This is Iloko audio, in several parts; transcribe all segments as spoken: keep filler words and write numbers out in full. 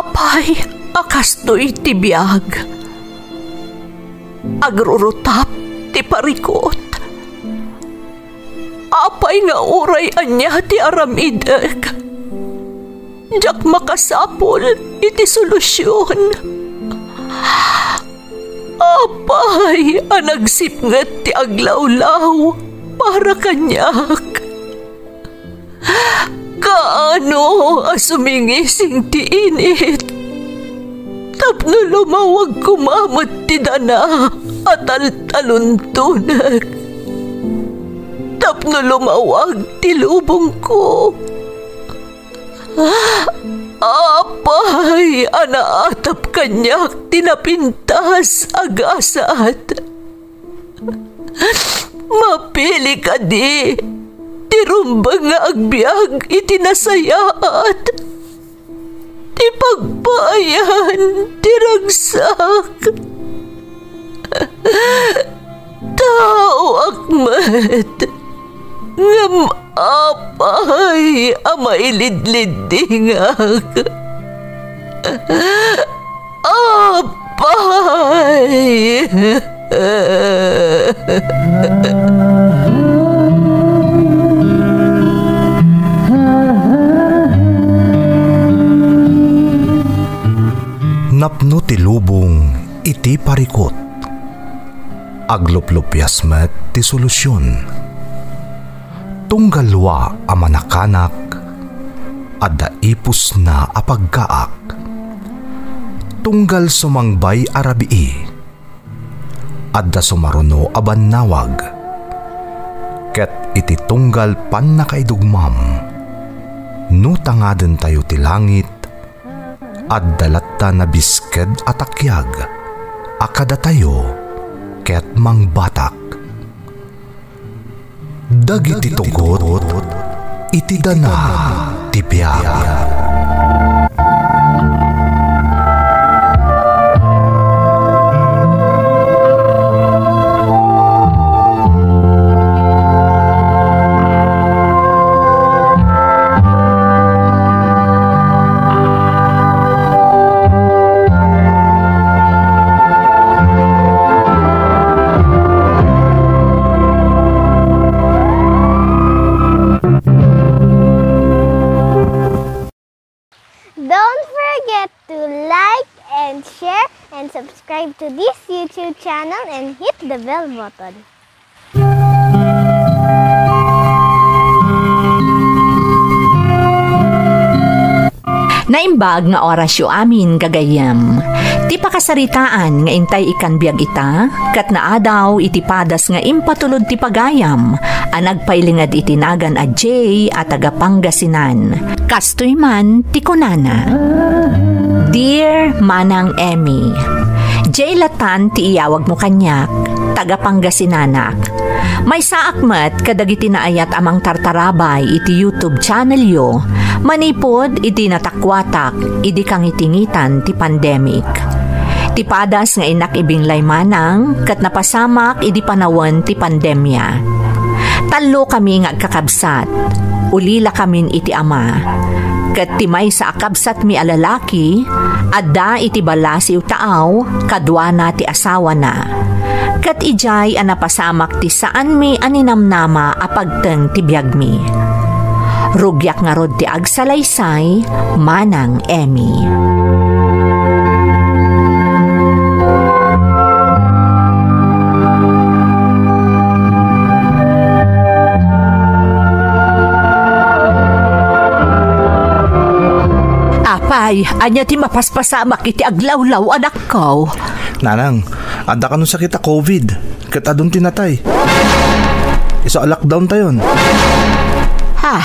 Apay a kastoy ti biag? Agrurutap ti parikut. Apay nga uray ania ti aramidek, diak makasapul iti solusion. Apay a nagsipnget ti aglawlaw para kaniak? Kaano a sumingising ti init tapno lumawag koma met ti dana a taltaluntonek, tapno lumawag ti lubongko? Apay a naatap kaniak ti napintas a gasat? Mapili kadi ti rumbeng nga agbiag iti nasayaat, ti pagpaayan ti ragsak? Taoak met, ngem apay a mailidliddingak? Apay! Napno ti lubong iti parikut. Agluplupias met ti solusion. Tunggal wa a manakanak, adda ipusna a paggaak. Tunggal sumangbay a rabii, adda sumaruno a bannawag. Ket iti tunggal pannakaidugmam, no tangadentayo ti langit, adda latta nabisked a takiag a kadatayo ket mangbatak. Dagiti tugot iti dana ti biag. Don't forget to like and share and subscribe to this YouTube channel and hit the bell button. Naimbag nga orasyo amin, gagayyem. Ti pakasaritaan nga intay ikkan biag ita, ket naadaw iti padas nga impatulod ti pagayam a nagpailinged iti nagan a Jay a taga Pangasinan. Kastoy man ti kunana, "Dear Manang Emmy, Jay latan ti iyawagmo kaniak, taga Pangasinanak. Maysaak met kadagiti naayat a mangtartarabay iti YouTube channelyo manipud iti natakuatak idi kangitingitan ti pandemic. Ti padas nga innak ibinglay manang ket napasamak idi panawen ti pandemia. Tallo kami nga agkakabsat. Ulila kamin iti ama. Ket ti maysa a kabsatmi a lalaki, adda iti balasiw taaw, kaduana ti asawana. Ket idiay a napasamak ti saanmi a ninamnama a pagteng ti biagmi. Rugiak ngarud ti agsalaysay, Manang Emmy. Apay, ania ti mapaspasamak iti aglawlaw, anakko? Nanang, adda kano sakit a covid, ket adun ti natay. Isu a lockdown tayon. Ha?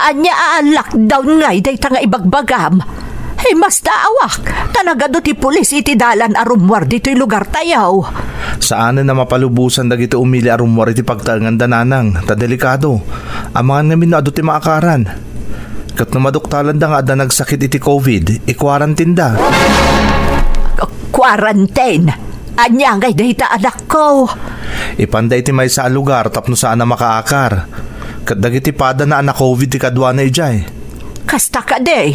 Ania a lockdown ngay dayta nga ibagbagam? Ay, mastaawak, ta nagadu ti pulis iti dalan a rummuar ditoy lugartayo. Saanen a mapalubosan dagiti umili a rummuar iti pagtaenganda, nanang, ta delikado. Amangan ngamin no adu ti maakaran. Ket no maduktalanda nga adda nagsakit iti covid, i-quarantine da. Quarantine? Ania ngay dayta, anakko? Ipanda iti maysa a lugar tapno saan a makaakar. Ket dagiti padana a na-covid ti kaduana idiay. Kasta kadi?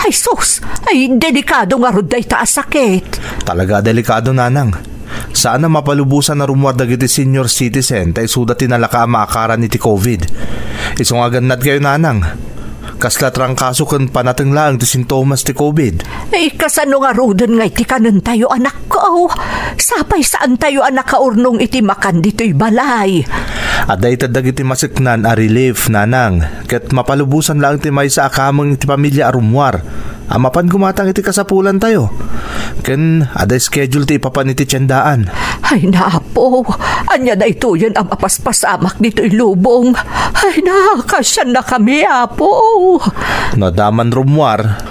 Ay sus, ay delikado ngarud dayta a sakit. Talaga a delikado, nanang. Saan a mapalubosan a rummuar dagiti senior citizen ta isuda ti nalaka a maakaran iti covid. Isu nga agannadkayo, nanang. Kasla trangkaso ken panateng laeng ti sintomas ti covid. Ay, kasano ngaruden nga iti kanentayo, anakko? Sapay saantayo a nakaurnong iti makan ditoy balay. Adda ited dagiti maseknan a relief, nanang, ket mapalubosan laeng ti maysa a kameng iti pamilia a rummuar a mapan gumatang iti kasapulantayo. Ken adda schedule ti ipapan iti tiendaan. Ay, Apo, ania daytoyen a mapaspasamak ditoy lubong? Ay, nakasiannakami, Apo. No adda man rummuar,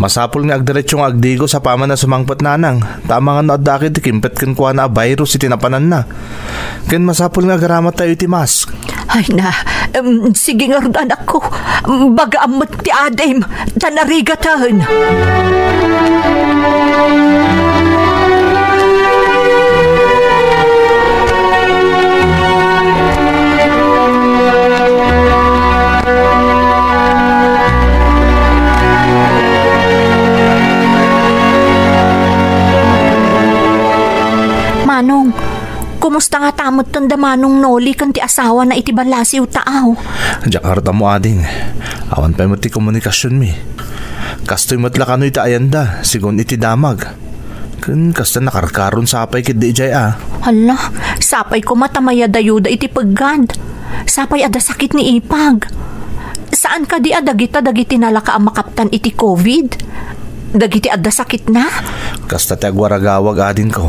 masapul nga agdiretso nga agdigos apaman a sumangpet, nanang, ta amangan no adda ket ti kimpet kenkuana a virus iti napananna. Ken masapul nga agaramattayo iti mask. Ay na, em, sige ngarud, anakko. Bagaam met ti adim, ta narigaten. Manong, kumusta ngata metten da Manong Noli ken ti asawana iti ballasiw taaw? Diak ngarud ammo, ading. Awan pay met ti komunikasionmi. Kastoy met la kano iti ayanda, sigun iti damag. Ken kasta nakarkaron sapay ketdi idiay a. Hala, sapay koma ta mayadayoda iti peggad. Sapay adda sakit ni Ipag. Saan kadi a dagita dagiti nalaka a makaptan iti covid? Dagiti adda sakitna? Kasta ti agwaragawag, adingko.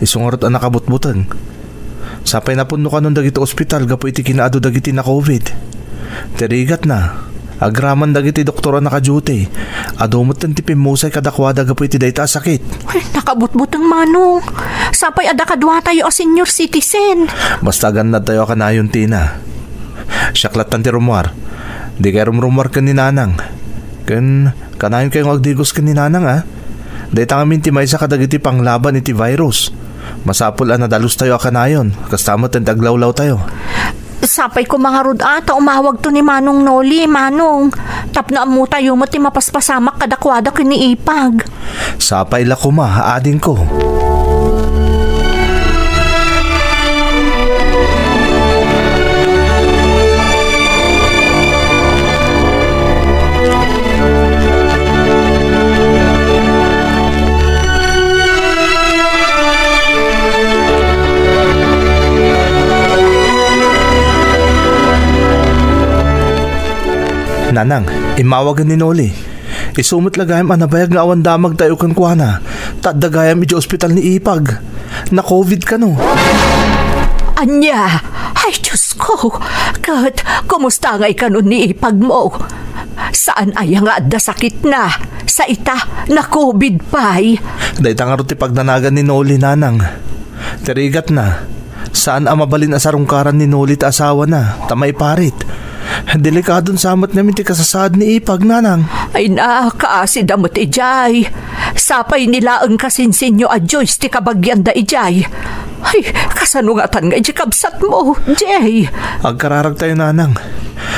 Isu ngarud a nakabutbuteng. Sapay napunno kanon dagiti ospital gapu iti kinaadu dagiti na-covid. Ti rigatna, agraman dagiti doktor a nakaduty, adu metten ti pimmusay kadakuada gapu iti dayta a sakit. Ay, nakabutbuteng, Manong. Sapay adda kaduatayo a senior citizen. Basta agannadtayo a kanayon, Tina. Siak lattan ti rummuar. Dikay rumrummuar ken ni Nanang. Ken kanayonkayo nga agdigos ken ni Nanang, a? Dayta ngamin ti maysa kadagiti panglaban iti virus. Masapul a nadalustayo a kanayon, kasta met ti aglawlawtayo. Sapay koma ngarud a ta umawagto ni Manong Noli, Manong. Tapno ammotayo met ti mapaspasamak kadakuada ken ni Ipag. Sapay la koma, adingko. Nanang, immawagen ni Noli. Isu met la gayam a nabayag nga awan damagtayo kenkuana, ta adda gayam idiay ospital ni Ipag. Na-covid kano. Ania? Ay, Diyos ko! Ket kumusta ngay kano ni Ipag mo? Saan aya nga adda sakitna? Sa ita, na-covid pay. Dayta ngarud ti pagnanagan ni Noli, Nanang. Ti rigatna, saan a mabalin a sarungkaran ni Noli ti asawana, ta maiparit. Delikadon sa met ngamin ti kasasaad ni Ipag, Nanang. Ay na, kaasida met idiay. Sapay ni laeng kasinsinyo a Diyos ti kabagianda idiay. Ay, kasano ngatan nga idiay kabsatmo, Jay? Agkararagtayo, Nanang.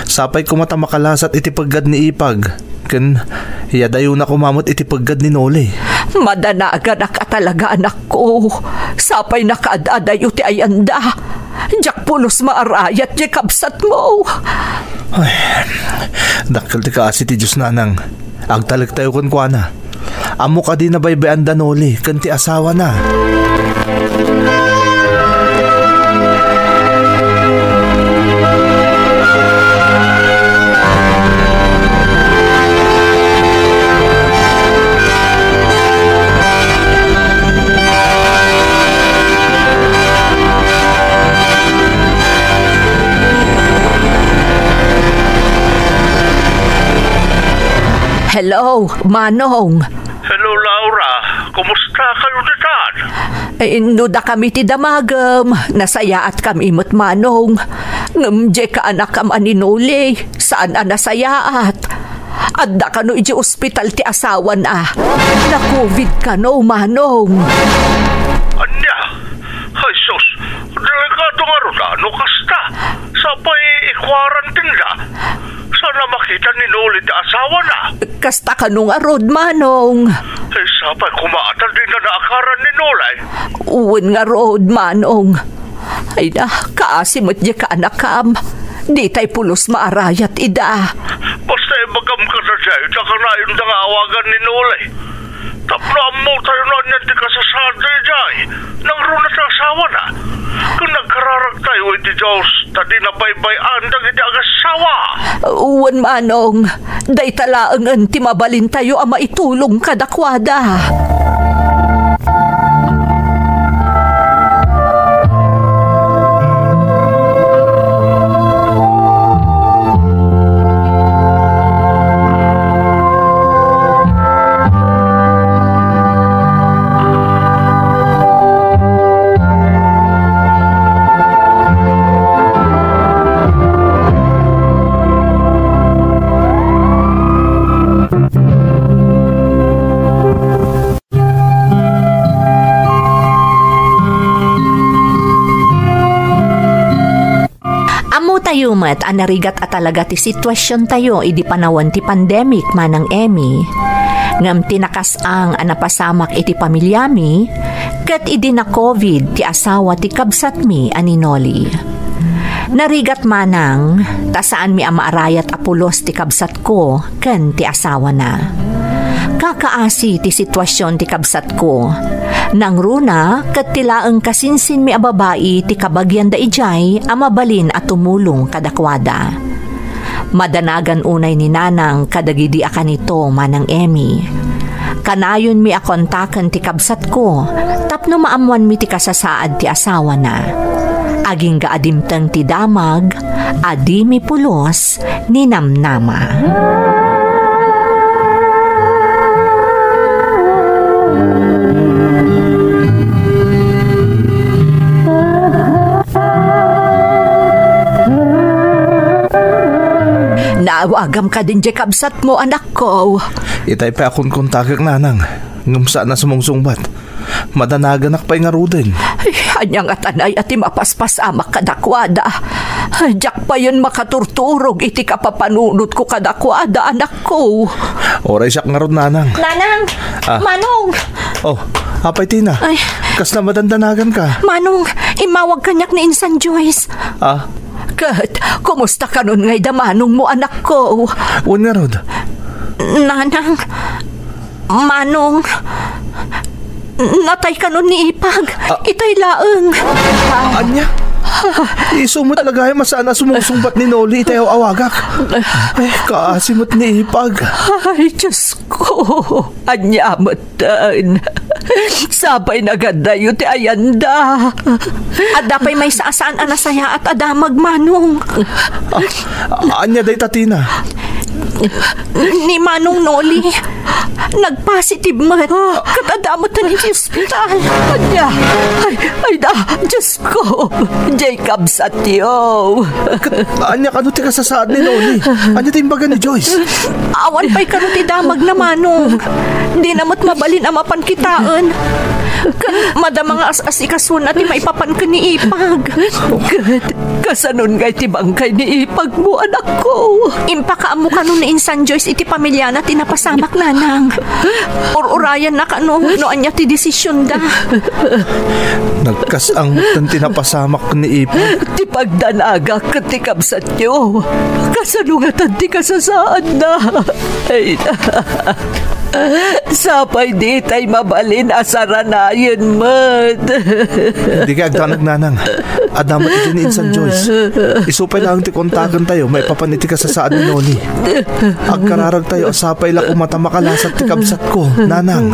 Sapay koma ta makalasat iti peggad ni Ipag. Ken iyadayona koma met iti peggad ni Noli. Madanaganak a talaga, anakko. Sapay nakaad-adayo ti ayanda. Diak pulos maarayat diay kabsatmo. Ay, dakkel ti kaasi ti Dios, Nanang. Agtalektayo kenkuana. Ammok a di nabaybay-an da Noli ken ti asawana. Hello, Manong. Hello, Laura. Kumusta kayo ditan? Eh, no dakami ti damagem, nasayaatkami met, Manong. Ngem diay kaanakam a ni Noli, saan a nasayaat. Adda kano idiay ospital ti asawana. Na-covid kano, Manong. Ania? Ay, sus, delikado ngarud a no kasta. Sapay i-quarantine da. Saan a makita ni Noli ti asawana. Kasta kano ngarud, Manong. Ay, sapay koma ta dina naakaran ni Noli. Wen ngarud, Manong. Ay na, kaasi met diay kaanakam. Ditay pulos maarayat ida. Basta ibagam kadaydiay, ta kanayonda nga awagan ni Noli. Tapno ammotayo no anian ti kasasaad daydiay, nangruna ti asawana. Ken agkararagtayo iti Dios, ta dina baybay-an dagiti agassawa. Wen, Manong, dayta laengen ti mabalintayo a maitulong kadakuada. Ammotayo met a narigat a talaga ti situasiontayo idi panawen ti pandemic, Manang Emmy. Ngem ti nakas-ang a napasamak iti pamiliami, ket idi na-covid ti asawa ti kabsatmi a ni Noli. Narigat, Manang, ta saanmi a maarayat a pulos ti kabsatko ken ti asawana. Kakaasi ti situasion ti kabsatko. Nangruna ket ti laeng kasinsinmi a babai ti kabagianda idiay a mabalin a tumulong kadakuada. Madanagan unay ni Nanang kadagidi a kanito, Manang Emmy. Kanayonmi a kontaken ti kabsatko tapno maammoanmi ti kasasaad ti asawana. Agingga a dimteng ti damag a dimi pulos ni namnama. Naawagam kadin diay kabsatmo, anakko. Itay pay a kunkuntakek, Nanang, ngem saan a sumungsungbat. Madanaganak pay ngaruden. Ay, ania ngata nay a ti mapaspasamak kadakuada? Diak payen makaturturog iti kapapanunotko kadakuada, anakko. Uray siak ngarud, Nanang. Nanang! Ah. Manong! Oh, apay Tina? Ay. Kasla madandanaganka? Manong, immawag kaniak ni Insan Joyce. Ah? Ket, kumusta kanon ngay da manongmo, anakko? Wen ngarud. Nanang, Manong, natay kanon ni Ipag. Ah. Itay laeng. Ania? Isu met la gayam a saan a sumungsungbat ni Noli itay aw-awagak. Eh, kaasi met ni Ipag. Ay, Diyos ko. Ania met ten. Sapay nagandayo ti ayanda. Adda pay maysa a saan a nasayaat a damag, Manong. Ah, ania dayta, Tina? Ni Manong Noli, nagpositive met. Ket adda met iti ospital. Ania? Ay, ay da, Diyos ko. Diay kabsatyo. Ket ania kano ti kasasaad ni Noli? Ania ti imbaga ni Joyce? Awan pay kano ti damagna, Manong. Dina met mabalin a mapan kitaen. Ket madama nga as-asikasuenna ti maipapan ken ni Ipag. Ket kasanon ngay ti bangkay ni Ipagmo, anakko? Impakaammo kano ni Insan Joyce iti pamiliana ti napasamak, Nanang. Ur-urayanna kano no ania ti desisionda. Nagkas-ang metten ti napasamak ni Ipag. Ti pagdanagak ket ti kabsatyo. Kasano ngatan ti kasasaadna? Ay, sapay ditay mabalin a saranayen met. Dika agdanag, Nanang. Adda met idi ni Insan Joyce. Isu pay laeng ti kontakentayo maipapan iti kasasaad ni Noli. Agkararagtayo a sapay la koma ta makalasat ti kabsatko, Nanang.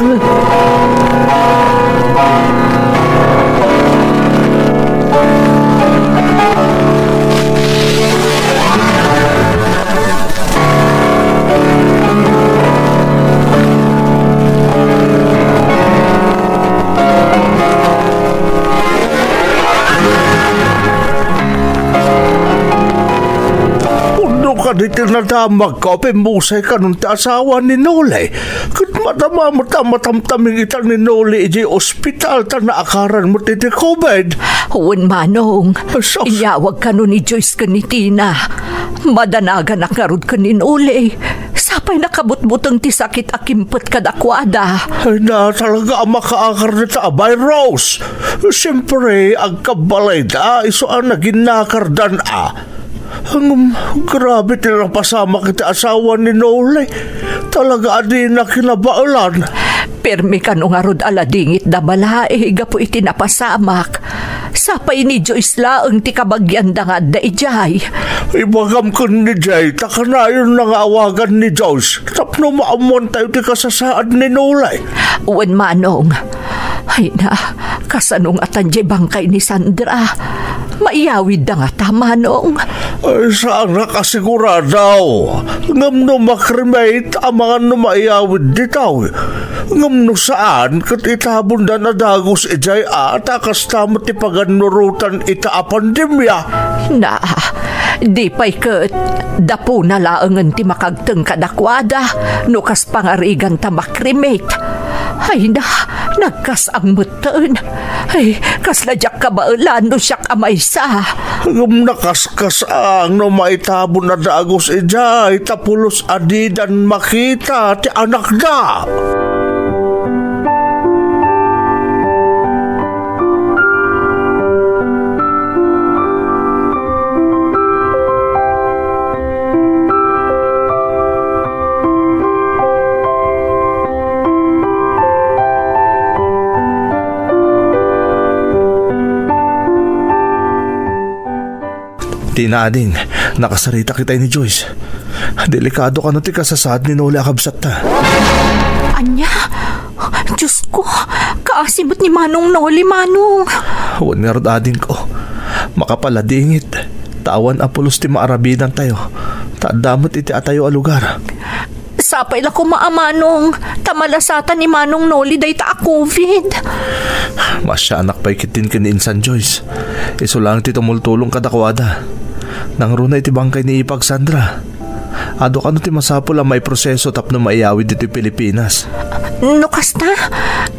Pudno kadi ti nadamagko a pimmusay kanon ti asawa ni Noli. Ket madama met a matamtaming ita ni Noli idiay ospital ta naakaran met iti covid. Wen, Manong. Ay, sus. Inyawag kano ni Joyce ken ni Tina. Madanaganak ngarud ken ni Noli. Sapay nakabutbuteng ti sakit a kimpet kadakuada. Ay na, talaga a makaakar dita a virus. Siyempre, agkabbalayda, isu a naginnakardan a. Ngem, grabe ti napasamak iti asawa ni Noli. Talaga a dina kinabaelan. Permi kano ngarud a ladingitda balay gapu iti napasamak. Sapay ni Joyce laeng ti kabagianda nga adda idiay. Ibagam ken ni Jay, ta kanayonna nga awagan ni Joyce tapno maammuantayo ti kasasaad ni Noli. Wen, Manong. Ay na, kasano ngatan diay bangkay ni Sandra? Maiyawidda ngata, Manong? Ay, saanak a sigurado. Ngem no makremate, amangan no maiyawid ditoy. Ngem no saan, ket itabondan a dagus idiay a, ta kasta met ti pagannurotan ita a pandemia. Na, di pay ket dapuna laengen ti makagteng kadakuada no kas pangariganta makremate. Ay na, nagkas-ang met ten. Ay, kasla diak kabaelan no siak a maysa. Ngem nakaskas-ang no maitabon a dagus idiay ta pulos a didan makita ti anakda. Dina, ading, nakasaritak itay ni Joyce. Delikado kano ti kasasaad ni Noli a kabsatta. Ania? Diosko, kaasi met ni Manong Noli, Manong. Wen ngarud, adingko, makapaladingit, ta awan a pulos ti maarabidantayo, ta adda met iti atayo a lugar. Sapay la koma a, Manong, ta malasatan ni Manong Noli dayta a covid. Maasianak pay ketdin ken ni Insan Joyce. Isu laeng ti tumultulong kadakuada. Nangruna iti bangkay ni Ipag Sandra. Adu kano ti masapul a maiproseso tapno maiyawid ditoy Pilipinas? No kasta,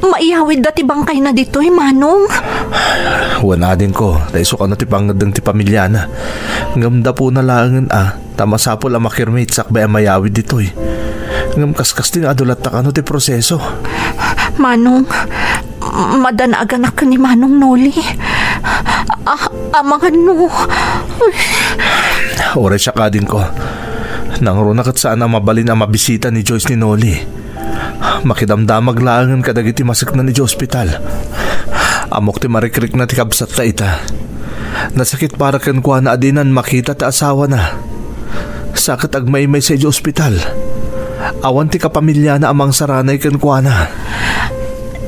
maiyawidda ti bangkayna ditoy, Manong? Wen, adingko, ta isu kano ti pangngeddeng ti pamiliana. Ngem dapuna laengen a, ta masapul a makremate sakbay a mayawid ditoy. Ngem kaskasdi nga adu latta kano ti proseso. Manong, madanaganak ken ni Manong Noli. A-, amangan no. Uray siak, adingko. Nangruna ket saan a mabalin a mabisita ni Joyce ni Noli. Makidamdamag laengen kadagiti masekna idiay ospital. Ammok ti marikrikna ti kabsatta ita. Nasakit para kenkuana a dinan makita ti asawana. Sa ket agmaymaysa idiay ospital. Awan ti kapamiliana a mangsaranay kenkuana.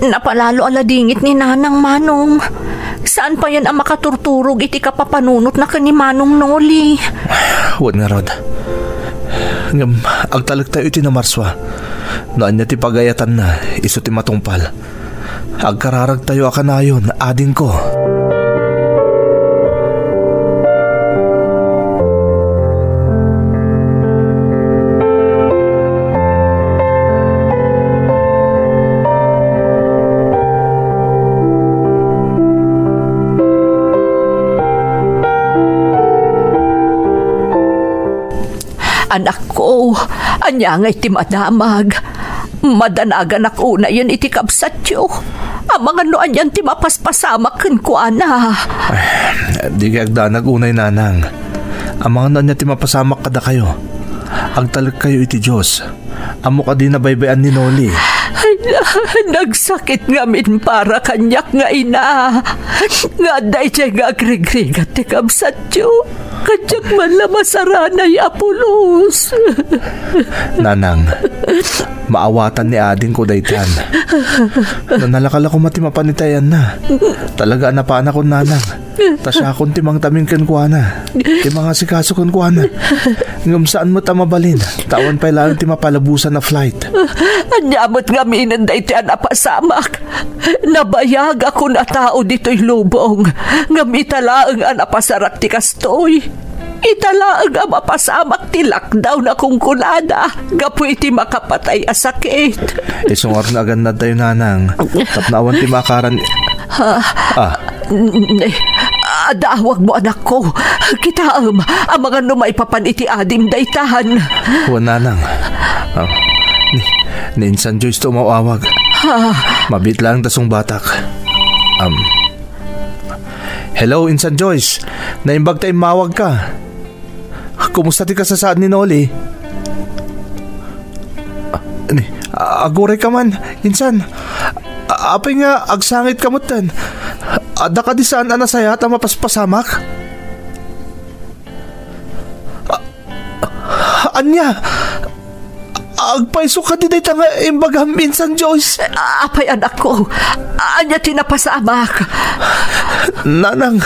Napalalo a ladingit ni Nanang, Manong. Saan payen a makaturturog iti kapapanunotna ken ni Manong Noli. Wen ngarud. Ngem, agtalektayo iti namarsua. No ania ti pagayatanna, isu ti matungpal. Agkararagtayo a kanayon, adingko. Anakko, ania ngay ti madamag? Madanaganak unayen iti kabsatyo. Amangan no anian ti mapaspasamak kenkuana. Ay, di kay agdanag unay, Nanang. Amangan no ania ti mapasamak kadakayo. Agtalekkayo iti Dios. Ammok a dina baybay-an ni Noli. Ay, nagsakit ngamin para kaniak nga ina. Nga adda idiay nga agrigrigat ti kabsatyo. Kadiak man la masaranay a pulos. Nanang, maawatan ni adingko daytan. No nalaka la koma ti mapan iti ayanna. Talaga a napanakon, Nanang. Ta siakon ti mangtamin kenkuana. Ti mangasikaso kenkuana. Ngem saan met a mabalin. Ta awan pay laeng ti mapalabusan a flight. Ania met ngaminen daytoy a napasamak? Nabayagakon a tao ditoy lubong, ngem ita laeng a napasarak ti kastoy. Ita laeng a mapasamak ti lockdown a kunkunada gapu iti makapatay a sakit. Isu ngarud nga agannadtayo, Nanang, tapno awan ti maakaran. Ah. Ah. N-, Adda awagmo, anakko. Kitaem, amangan no maipapan iti adim daytan. Wen, nanang. Ah, ni, ni Insan Joyce to umaw-awag. Ha? Mabiit laeng ta sungbatak. Um, hello, Insan Joyce. Naimbag ta immawagka. Kumusta ti kasasaad ni Noli? Ah, ni, ah, agurayka man, Insan. Ah, apay nga agsangitka metten? Adda kadi saan a nasayaat a mapaspasamak? Ah, ania? Agpayso kadi dayta nga imbagam, Insan Joyce? Ah, apay, anakko? Ania ti napasamak? Nanang,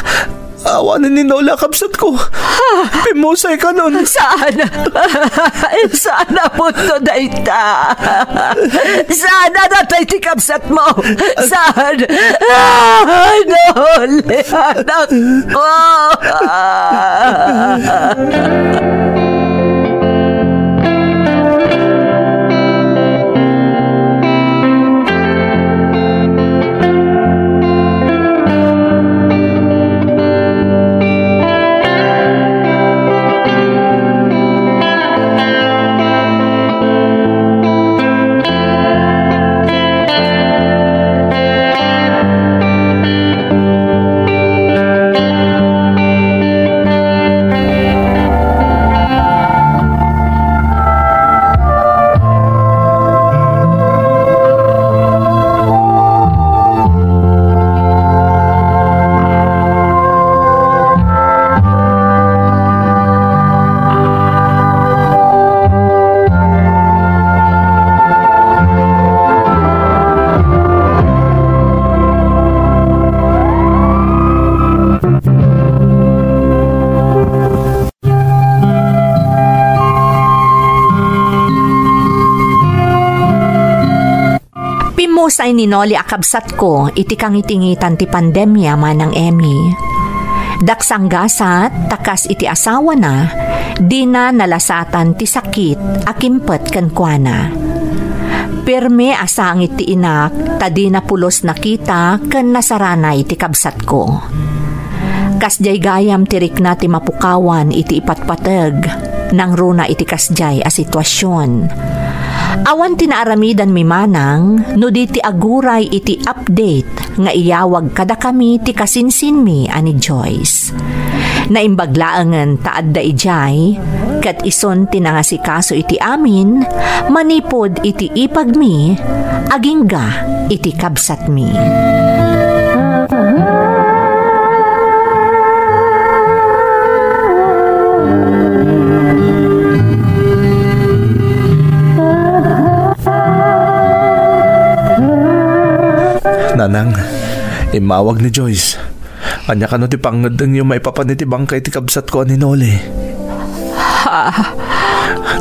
awanen ni Noli a kabsatko. Pimmusay kanon. Saan? Saan a punto dayta? Saan a natay ti kabsatmo? Saan? Ah, Noli, anakko. Pimmusay ni Noli a kabsatko iti kangitingitan ti pandemia, Manang Emmy. Daksanggasat, ta kas iti asawana, dina nalasatan ti sakit a kimpet kenkuana. Pirme a sangit ti inak, ta dina pulos nakita ken nasaranay ti kabsatko. Kasdiay gayam ti rikna ti mapukawan iti ipatpateg, nangruna iti kasdiay a situasion. Awan ti naaramidanmi manang no di ti aguray iti update nga iyawag kadakami ti kasinsinmi a ni Joyce. Naimbag laengen ta adda idiay, ket isun ti nangasikaso iti amin manipud iti ipagmi agingga iti kabsatmi. Nanang, immawag ni Joyce. Ania kano ti pangngeddengyo maipapan iti bangkay ti kabsatko a ni Noli? Ha?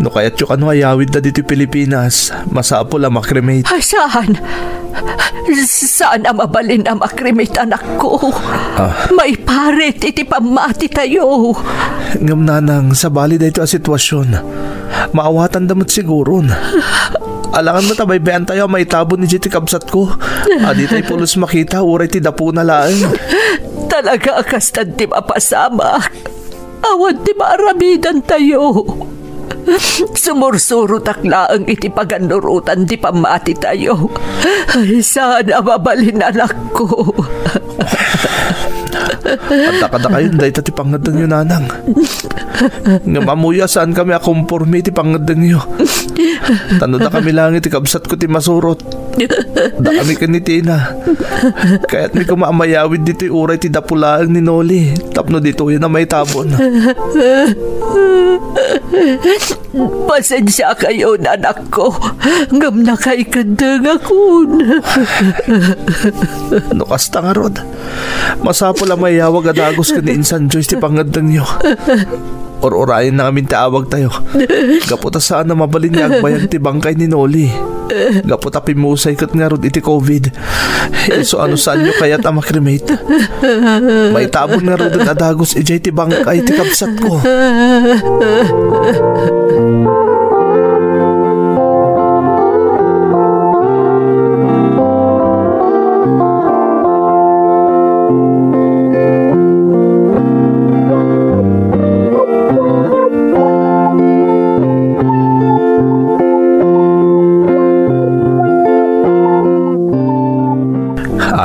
No kayatyo kano a yawidda ditoy Pilipinas, masapul a ma-cremate. Ay, saan? Saan a mabalin a ma-cremate, anakko? Ah. Maiparit iti pammatitayo. Ngem, nanang, sabali daytoy a situasion, maawatanda met siguron. Alangan met a baybay-antayo a maitabon idiay ti kabsatko. A ditay pulos makita uray ti dapuna laeng. Talaga a kastan ti mapasamak. Awan ti maaramidantayo. Sumursurotak laeng iti pagannurotan ti pammatitayo. Ay, saan a mabalin, anakko. Adda kadakayon dayta ti pangngeddengyo, nanang. Ngem ammoyo a saankami a komporme iti pangngeddengyo. Ta no dakami laeng iti kabsatko ti masurot, dakami ken ni Tina, kayatmi koma a mayawid ditoy uray ti dapu laeng ni Noli tapno ditoyen a maitabon. Pasensiakayon, anakko, ngem nakaikeddengakon. No kasta ngarud, masapul a mayawag a dagus ken ni Insan Joyce ti pangngeddengyo. Ur-urayenna ngamin ti awagtayo. Gapu ta saan a mabalin nga agbayag ti bangkay ni Noli. Gapu ta pimmusay ket ngarud iti covid. Isu a no saanyo kayat a ma-cremate, maitabon ngaruden a dagus idiay ti bangkay ti kabsatko.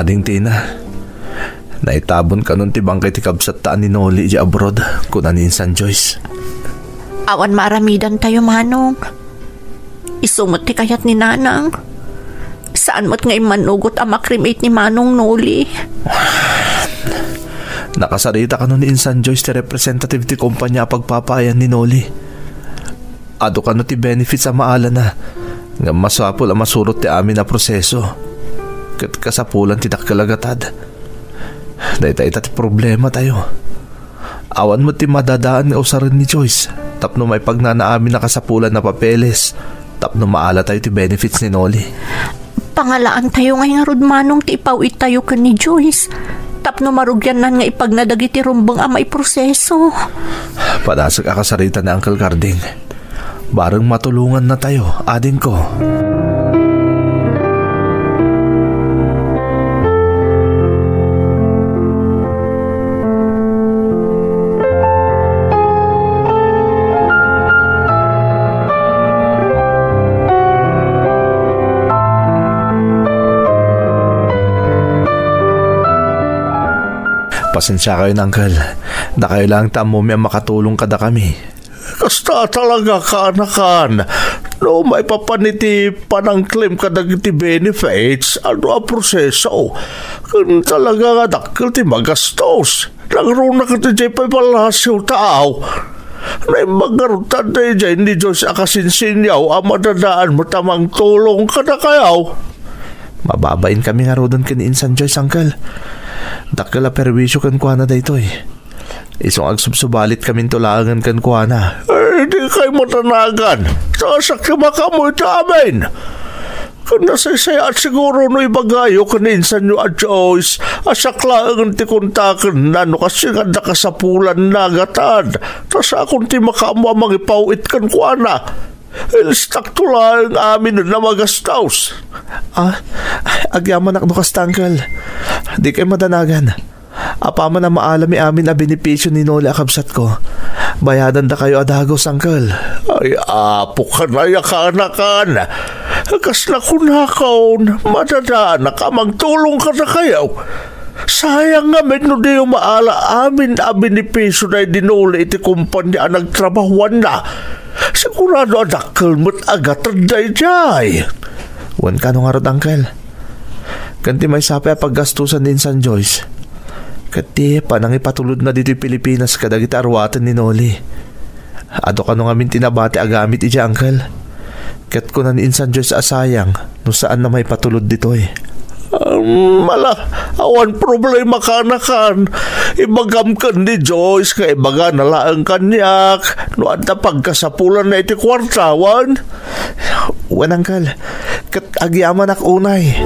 Ading Tina, naitabon kanon ti bangkay ti kabsatta a ni Noli idiay abroad, kuna ni Insan Joyce. Awan maaramidantayo, Manong. Isu met ti kayat ni Nanang. Saan met nga immanugot a ma-cremate ni Manong Noli. Nakasarita kanon ni Insan Joyce ti representative ti kumpanya a pagpapaayan ni Noli. Adu kano ti benefits a maalana, ngem masapul a masurot ti amin a proseso. Ket kasapulan ti dakkel a gatad. Dayta ita ti problematayo. Awan met ti madadaan nga usaren ni Joyce tapno maipagnana amin a kasapulan a papeles tapno maalatayo ti benefits ni Noli. Pangalaantayo ngay ngarud, Manong, ti ipaw-ittayo ken ni Joyce tapno marugiannan nga ipagna dagiti rumbeng a maiproseso. Padasek a kasarita ni Uncle Carding. Bareng matulongannatayo, adingko. Pasensiakayon, Uncle. Dakayo laeng ti ammomi a makatulong kadakami. Kasta talaga, kaanakan. No maipapan iti panang-claim kadagiti benefits, adu a proseso. Ken talaga nga dakkel ti magastos. Nangruna ket idiay pay palasyo, taaw. Naimbag ngarud ta adda idiay ni Joyce a kasinsinyaw a madadaan met a mangtulong kadakayo. Mababainkami ngaruden ken ni Insan Joyce, Uncle. Dakkel a perwisyo kenkuana daytoy. Isu nga agsubsubalitkaminto laengen kenkuana. Ay, dikay madanagan. Sasakit makaammo iti amin. Ken nasaysayaat siguro no ibagayo ken ni insanyo a Joyce a siak laengen ti kontakenna no kasin adda kasapulanna a gatad. Ta siakon ti makaammo a mangipaw-it kenkuana. Ilistakto laeng amin a magastos. Ah, agyamanak no kasta, Uncle. Dikay madanagan. Apaman a maala mi amin a benepisio ni Noli a kabsatko, bayadandakayo a dagus, Uncle. Ay, apo, kanay a kaanakan. Kas nakunakon, madadaanak a mangtulong kadakayo. Sayang ngamin no diyo maala amin a benepisio daydi Noli iti kompania a nagtrabahuanna. Sigurado a dakkel met a gatad daydiay. Wen kano ngarud, Uncle? Ken ti maysa pay a paggastosan ni Insan Joyce, ket ti panangipatulodna ditoy Pilipinas kadagiti aruaten ni Noli. Adu kano ngamin ti nabati a gamit idiay, Uncle. Ket kuna ni Insan Joyce a sayang no saan a maipatulod ditoy. Um, ala, awan problema, kaanakan. Ibagam ken ni Joyce nga ibagana laeng kaniak no adda pagkasapulanna iti kuarta, wen? Wen, Uncle. Ket agyamanak unay.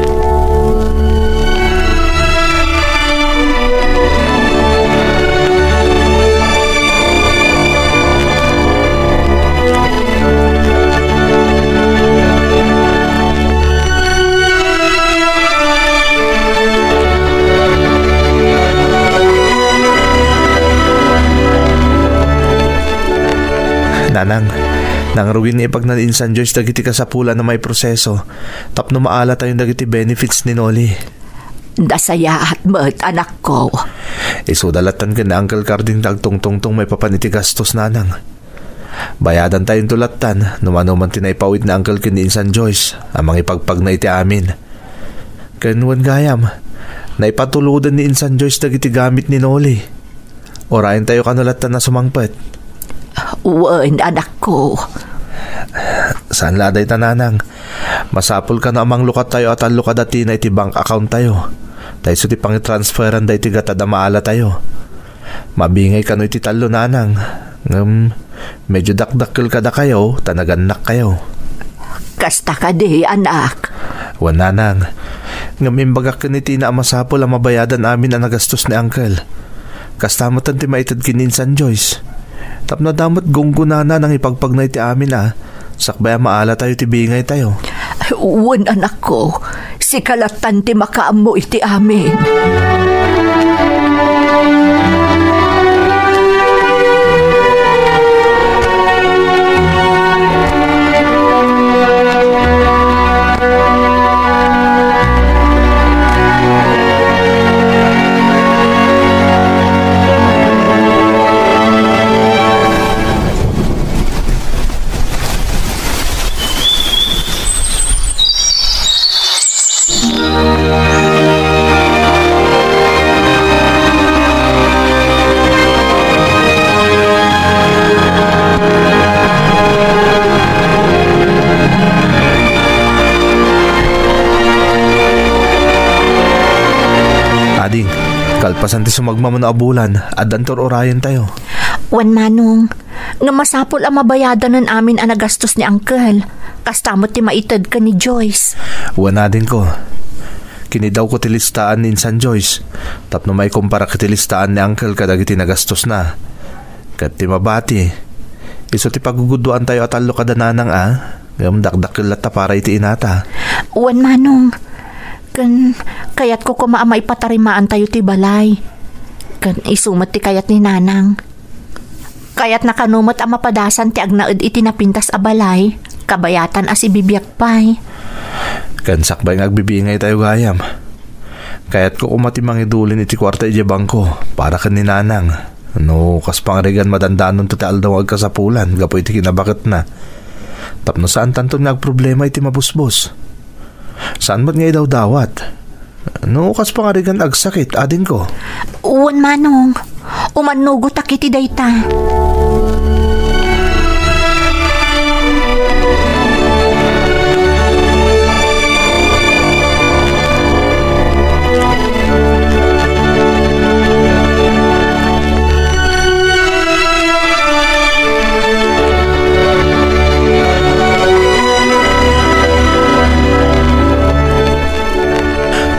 Nanang, nangrugi nga ipagna ni Insan Joyce dagiti kasapulan a maiproseso tapno maalatayon dagiti benefits ni Noli. Nasayaat met, anakko. Isuda lattan ken ni Uncle Carding ti agtungtungtong maipapan iti gastos, Nanang. Bayadantayonto lattan no manoman ti naipaw-it ni Uncle ken ni Insan Joyce a mangipagpagna iti amin. Ken wen gayam, naipatuloden ni Insan Joyce dagiti gamit ni Noli. Urayentayo kano lattan a sumangpet. Wen, anakko. Saan la a dayta, Nanang. Masapul kano a manglukatayo a tallo kada Tina iti bank accounttayo. Ta isu ti pangitransferan daytoy gatad a maalatayo. Mabingay kano iti tallo, Nanang. Ngem, medio dakdakkel kadakayo ta nagannakkayo. Kasta kadi, anak? Wen, Nanang. Ngem imbagak ken ni Tina a masapul a mabayadan amin a nagastos ni Uncle. Kasta met ti maited ken ni Insan Joyce. Tapno adda met gunggonana nangipagpagna iti amin a sakbay a maalatayo ti bingaytayo. Wen, anakko, sika lattan ti makaammo iti amin. Kalpasan ti sumagmamano a bulan, addan tur-urayentayo. Wen, Manong, nga masapul a mabayadanen amin a nagastos ni Uncle. Kasta met ti maited ken ni Joyce. Wen, adingko. Kinidawko ti listaan ni Insan Joyce tapno maikumparak iti listaan ni Uncle kadagiti nagastosna. Ket ti mabati, isu ti pagugudduantayo a tallo kada nanang a, ngem dakdakkel latta para iti inata. Wen, Manong, ken kayatko koma a maipatarimaantayo ti balay. Ken isu met ti kayat ni Nanang. Kayatna kano met a mapadasan ti agnaed iti napintas a balay, kabayatan a sibibiag pay. Ken sakbay nga agbibingaytayo gayam, kayatko koma ti mangidulin iti kuarta idiay bangko para ken ni Nanang. No kas pangarigan, madandanon ti aldaw nga agkasapulan gapu iti kinabaketna. Tapno saantanton nga agproblema iti mabusbos. Saan met nga idawdawat. No kas pangarigan agsakit, adingko. Wen, Manong. Umannugotak iti dayta.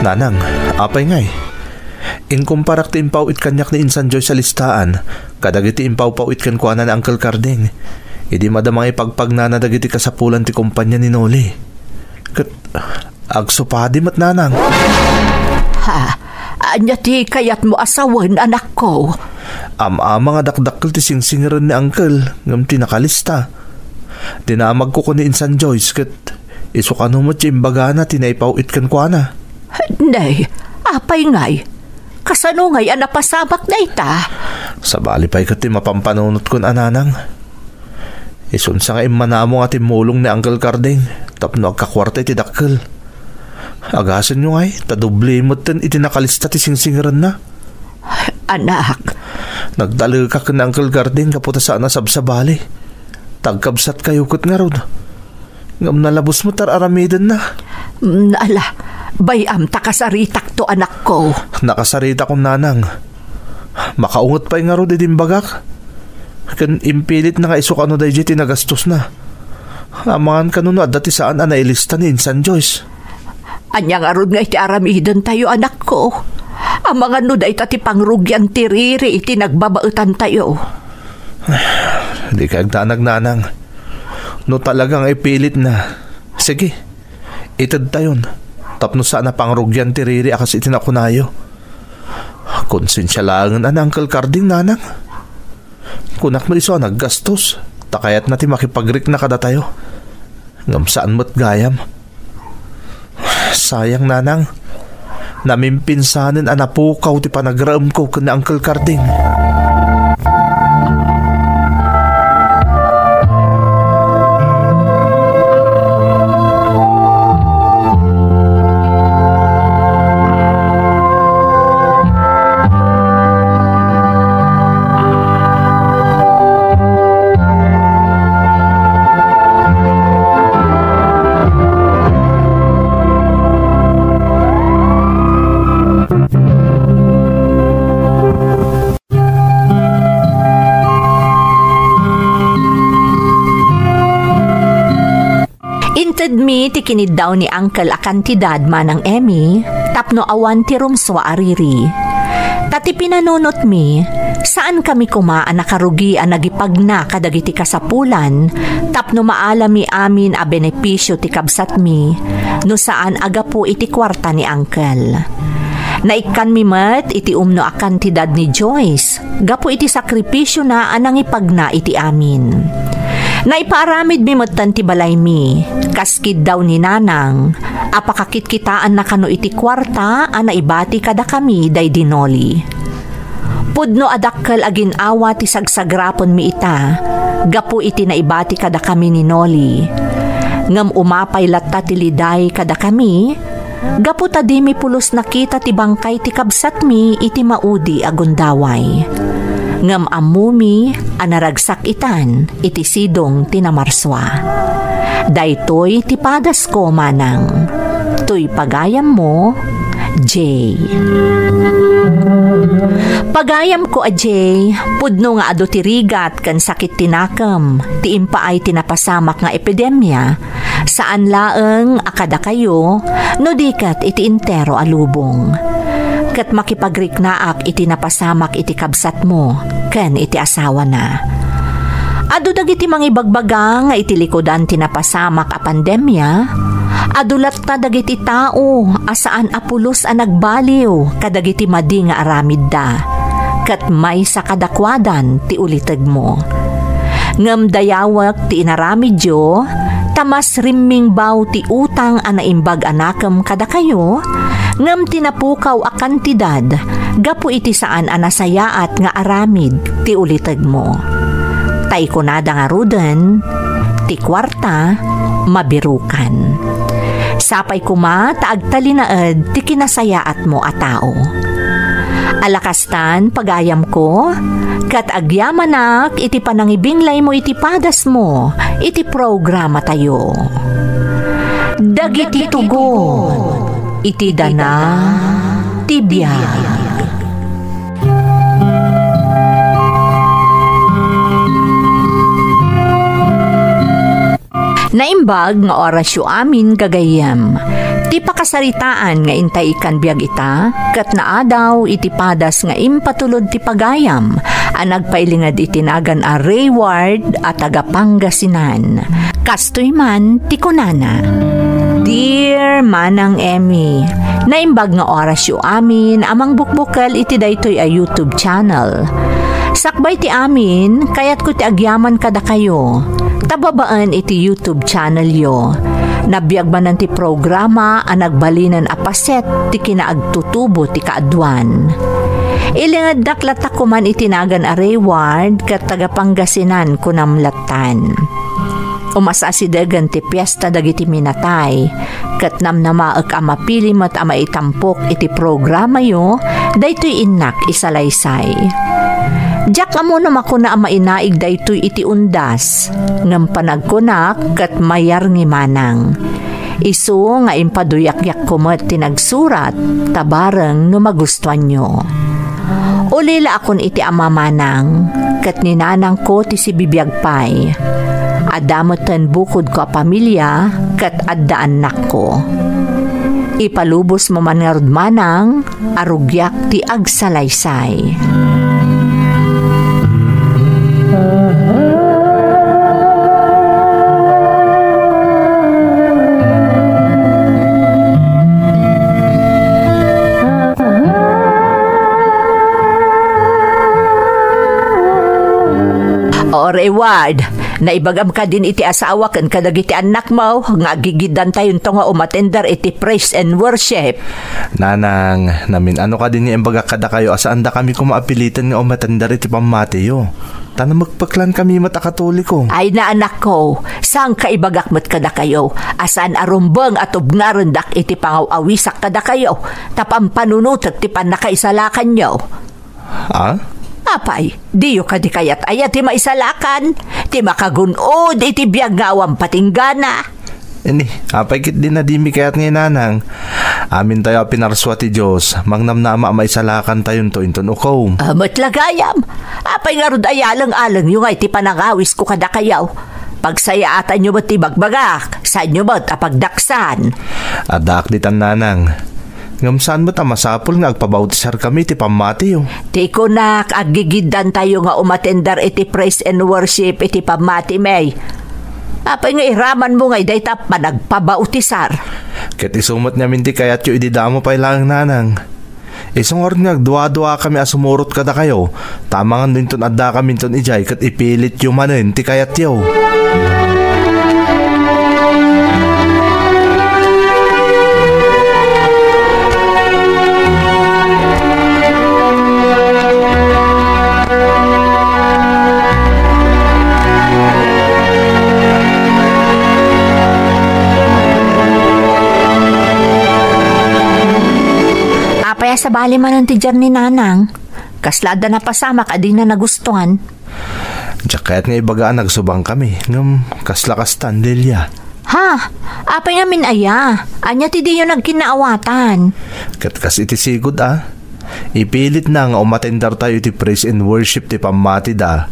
Nanang, apay ngay? Inkumparak ti impaw-it kaniak ni Insan Joyce a listaan kadagiti impaw-paw-it kenkuana ni Uncle Carding idi madama nga ipagpagnana dagiti kasapulan ti kompania ni Noli. Ket agsupadi met, Nanang. Ha? Ania ti kayatmo a sawen, anakko? Am-ama nga dakdakkel ti singsingiren ni Uncle ngem ti nakalista. Dinamagko ken ni Insan Joyce ket isu kano met ti imbagana ti naipaw-it kenkuana. Nay, apay ngay? Kasano ngay a napasamak dayta? Sabali pay ket ti mapampanunotko, Nanang. Isunsa nga immanamo nga timmulong ni Uncle Carding tapno agkakuarta iti dakkel. Agasenyo ngay, ta doble metten iti nakalista ti singsingirenna. Anak. Nagtalekak ken ni Uncle Carding gapu ta saan a sabsabali. Ta agkabsatkayo ket ngarud. Ngem nalabos met ar-aramidenna. Mm, ala, bay-am ta kasaritakto, anakko. Nakasaritakon, Nanang. Makaunget pay ngarud idi imbagak. Ken impilitna nga isu kano daydiay ti nagastosna. Amangan kano no adda ti saan a nailista ni Insan Joyce. Ania ngarud nga iti aramidentayo, anakko? Amangan no dayta ti pangrugian ti riri iti nagbabaetantayo. Dika agdanag, Nanang. No talaga nga ipilitna, sige, itedtayon. Tapno saan a pangrugian ti riri a kas iti nakunayo. Konsensia laengen a ni Uncle Carding, Nanang. Kunak no isu a naggastos, ta kayatna ti makipagrikna kadatayo. Ngem saan met gayam. Sayang, Nanang. Namimpinsanen a napukaw ti panagraemko ken ni Uncle Carding. Intedmi ti kiniddaw ni Uncle a kantidad, Manang Emmy, tapno awan ti rumsua a riri. Ta ti pinanunotmi, saankami koma a nakarugi a nagipagna kadagiti kasapulan tapno maalami amin a benepisio ti kabsatmi no saan a gapu iti kuarta ni Uncle. Naikkanmi met iti umno a kantidad ni Joyce gapu iti sakripisiona a nangipagna iti amin. Naipaaramidmi metten ti balaymi, kas kiddaw ni Nanang, a pakakitkitaanna kano iti kuarta a naibati kadakami daydi Noli. Pudno a dakkel a gin-awa ti sagsagrapenmi ita gapu iti naibati kadakami ni Noli. Ngem umapay latta ti liday kadakami, gapu ta dimi pulos nakita ti bangkay ti kabsatmi iti maudi a gundaway. Ngem ammomi a naragsak itan iti sidong ti namarsua. Daytoy ti padasko, Manang. Toy pagayammo, Jay. Pagayamko a Jay, pudno nga adu ti rigat ken sakit ti nakem, ti impaay ti napasamak nga epidemia, saan laeng a kadakayo, no di ket iti entero a lubong. Ket makipagriknaak iti napasamak iti kabsatmo ken iti asawana. Adu dagiti mangibagbaga nga iti likudan ti napasamak a pandemia, adu latta dagiti tao a saan a pulos a nagbaliw kadagiti madi nga aramidda, ket maysa kadakuadan ti ulitegmo. Ngem dayawek ti inaramidyo, ta mas rimmingbaw ti utang a naimbag a nakem kadakayo, ngem ti napukaw a kantidad gapu iti saan a nasayaat nga aramid ti ulitegmo. Ta ikunada ngaruden, ti kuarta, mabirukan. Sapay koma ta agtalinaed ti kinasayaatmo a tao. Alakastan, pagayamko, ket agyamanak iti panangibinglaymo iti padasmo iti programatayo. Dagiti tugon iti dana ti biag. Naimbag nga orasyo amin, gagayyem. Ti pakasaritaan nga intay ikkan biag ita, ket naadaw iti padas nga impatulod ti pagayam a nagpailinged iti nagan a Ray Ward a taga Pangasinan. Kastoy man ti kunana, Dear Manang Emmy, naimbag nga orasyo amin a mangbukbukel iti daytoy a YouTube channel. Sakbay ti amin, kayatko ti agyaman kadakayo, ta babaen iti YouTube channelyo. Nabiag manen ti programa a nagbalinen a paset ti kinaagtutubo ti kaaduan. Ilingeddak latta koman iti nagan a Ray Ward ket taga Pangasinan kunam lattan. Umas-asidegen ti piesta dagiti minatay, ket namnamaek a mapili met a maitampok iti programayo daytoy innak isalaysay. Diak ammo no makuna a mainaig daytoy iti undas, ngem panagkunak ket mayarngi manang. Isu nga impaduyakyakko met ti nagsurat, ta bareng no magustuanyo. Ulilaakon iti ama manang, ket ni nanangko ti sibibiag pay. Adda metten bukodko a pamilia, ket adda annakko. Ipalubosmo man ngarud manang, a rugiak ti agsalaysay. O Reward, naibagam kadin iti asawa ken kadagiti annakmo nga agigiddantayonto nga umatender iti praise and worship? Nanang, namin-ano kadin nga imbagak kadakayo a saandakami koma a piliten nga umatender iti pammatiyo. Ta namekpeklankami met a Katoliko. Ay na, anakko, saan ka ibagak met kadakayo a saan a rumbeng a tubngarendak iti pangaw-awisak kadakayo, ta pampanunotek ti pannakaisalakanyo. Ah? Apay, diyo kadi kayat aya ti maisalakan, ti makagun-od iti biag nga awan patinggana? Ini, apay ket di nadimi kayat nga inanang. Amintayo a pinarsua ti Dios, mangnamnama a maisalakantayonto inton ukom. Ah, met la gayam. Apay ngarud a yaleng-alengyo nga iti panangawisko kadakayo? Pagsayaatanyo met ti bagbagak, saanyo met a pagdaksan. Addaak ditan, nanang. Ngem saan met a masapul nga agpabautisarkami iti pammatiyo. Ti kunak, aggigiddantayo nga umatender iti praise and worship iti pammati, May. Apay nga iramanmo nga dayta panagpabautisar? Ket isu met ngamin ti kayatyo idi damo pay laeng, nanang. Isu ngarud nga agduaduakami a sumurot kadakayo, ta amangan no inton addakaminton idiay ket ipilityo manen ti kayatyo. Apay a sabali manen ti diak ni nanang? Kasla adda napasamak a dina nagustuan. Diak kayat nga ibaga a nagsubangkami, ngem kasla kastan, Lilia. Ha? Apay ngamin aya? Ania ti diyo nagkinnaawatan? Ket kas iti sigud a, ipilitna nga umatendartayo iti praise and worship ti pammatida,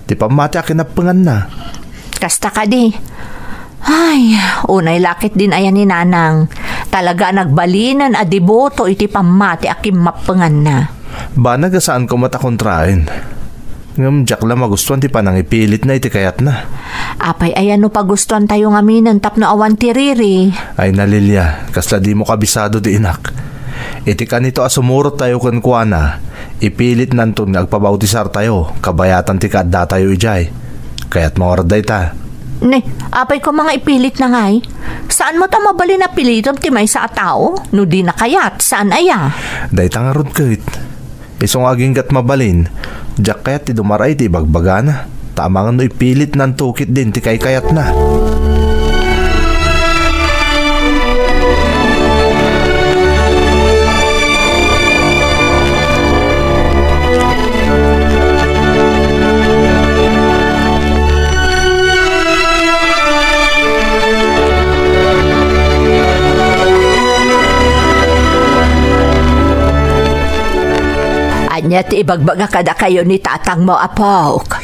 ti pammati a kinappenganna. Kasta kadi. Ay, unay la ket din aya ni Nanang. Talaga a nagbalinen a deboto iti pammati a kimmappenganna. Banag a saanko met a kontraen. Ngem diak la magustuan ti panangipilitna iti kayatna. Apay aya no pagustuantayo ngaminen tapno awan ti riri? Ay na, Lilia, kasla dimo kabisado ti inak. Iti kanito a sumurottayo kenkuana, ipilitnanton nga agpabautisartayo kabayatan ti kaaddatayo idiay. Kayatmo ngarud dayta? Ne, apay koma nga ipilitna ngay? Saan met a mabalin a pilitem ti maysa a tao? No dina kayat, saan aya? Dayta ngarud ket. Isu nga aginggat mabalin, diak kayat ti dumar-ay ti ibagbagana, ta amangan no ipilitnanto ketdin ti kaykayatna. Ania ti ibagbaga kadakayo ni tatangmo, apok?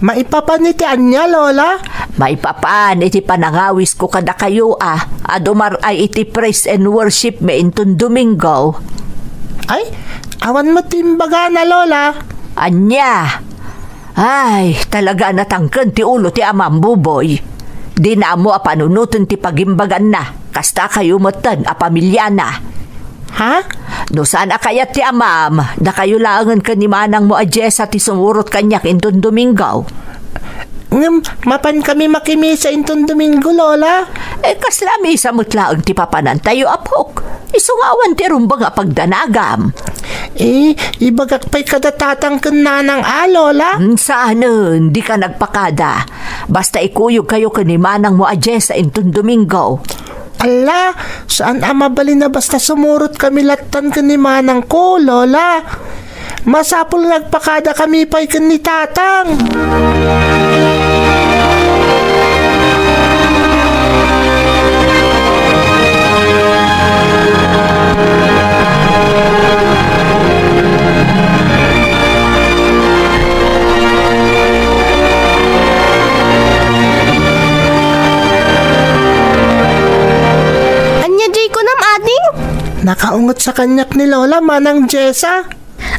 Maipapan iti ania, Lola? Maipapan iti panangawisko kadakayo a, a dumar-ay iti praise and worship mi inton Domingo. Ay, awan met ti imbagana, Lola. Ania? Ay, talaga a natangken ti ulo ti amam, Buboy. Dina ammo a panunoten ti pagimbaganna, kasta kayo metten a pamiliana. Ha? No saan a kayat ti amam, dakayo laengen ken ni manangmo a Jessa ti sumurot kaniak inton Domingo. Ngem mapankami makimisa inton Domingo, Lola. Eh, kasla misa met laeng ti papanantayo, apok. Isu nga awan ti rumbeng a pagdanagam. Eh, ibagak pay kada tatang ken nanang a, Lola? Hmm, saanen, dika nagpakada. Basta ikuyogkayo ken ni manangmo a Jessa inton Domingo. Ala, saan a mabalin a basta sumurot kami lattan ken ni manangko, Lola. Masapul nga agpakada kami pay ken ni tatang. Ania diay kunam, ading? Nakaunget sa kaniak ni Lola, Manang Jessa.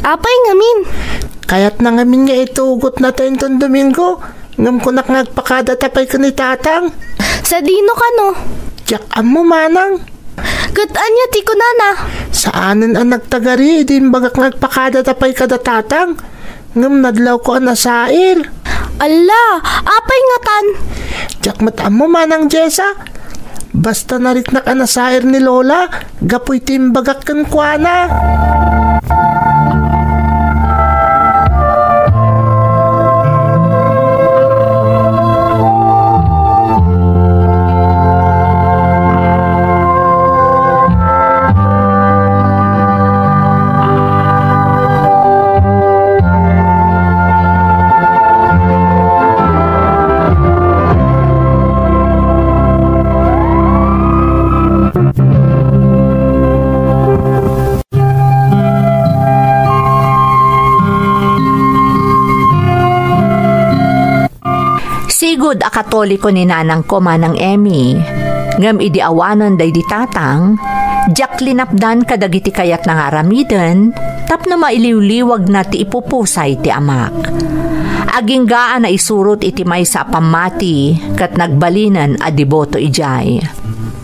Apay ngamin? Kayatna ngamin nga itugotna ta inton Domingo, ngem kunak nga agpakadata pay ken ni tatang. Sadino kano? Diak ammo, manang. Ket ania ti kunana? Saanen a nagtagari idi imbagak nga agpakadata pay kada tatang, ngem nadlawko a nasair. Alla, apay ngatan? Diak met ammo, Manang Jessa. Basta nariknak a nasair ni Lola gapu iti imbagak kenkuana. Sigud a Katoliko ni nanangko, Manang Emmy, ngem idi awanen daydi tatang, diak linapdan kadagiti kayatna nga aramiden tapno mailiwliwagna ti ipupusay ti amak. Agingga a naisurot iti maysa a pammati ket nagbalinen a deboto idiay.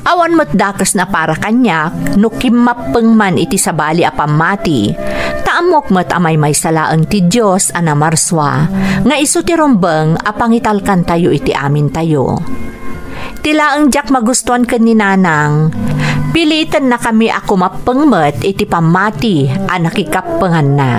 Awan met dakesna para kaniak no kimmappeng man iti sabali a pammati, ta ammok met a maymaysa laeng ti Dios a namarsua, nga isu ti rumbeng a pangitalkantayo iti amintayo. Ti laeng diak magustuan ken ni Nanang, pilitennakami a kumappeng met iti pammati a nakikappenganna.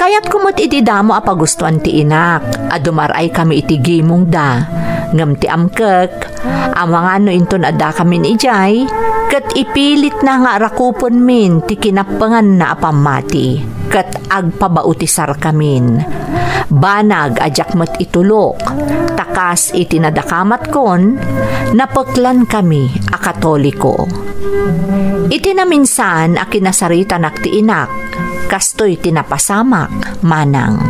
Kayatko met idi damo a pagustuan ti inak a dumar-ay kami iti gimongda, ngem ti amkek, Amangan no inton addakamin idiay, ket ipilitna nga arakupenmin ti kinappenganna a pammati, ket agpabautisarkamin. Banag a diak met itulok, ta kas iti nadakamatkon, napeklankami a Katoliko. Iti naminsan a kinasaritanak ti inak, kastoy ti napasamak, Manang.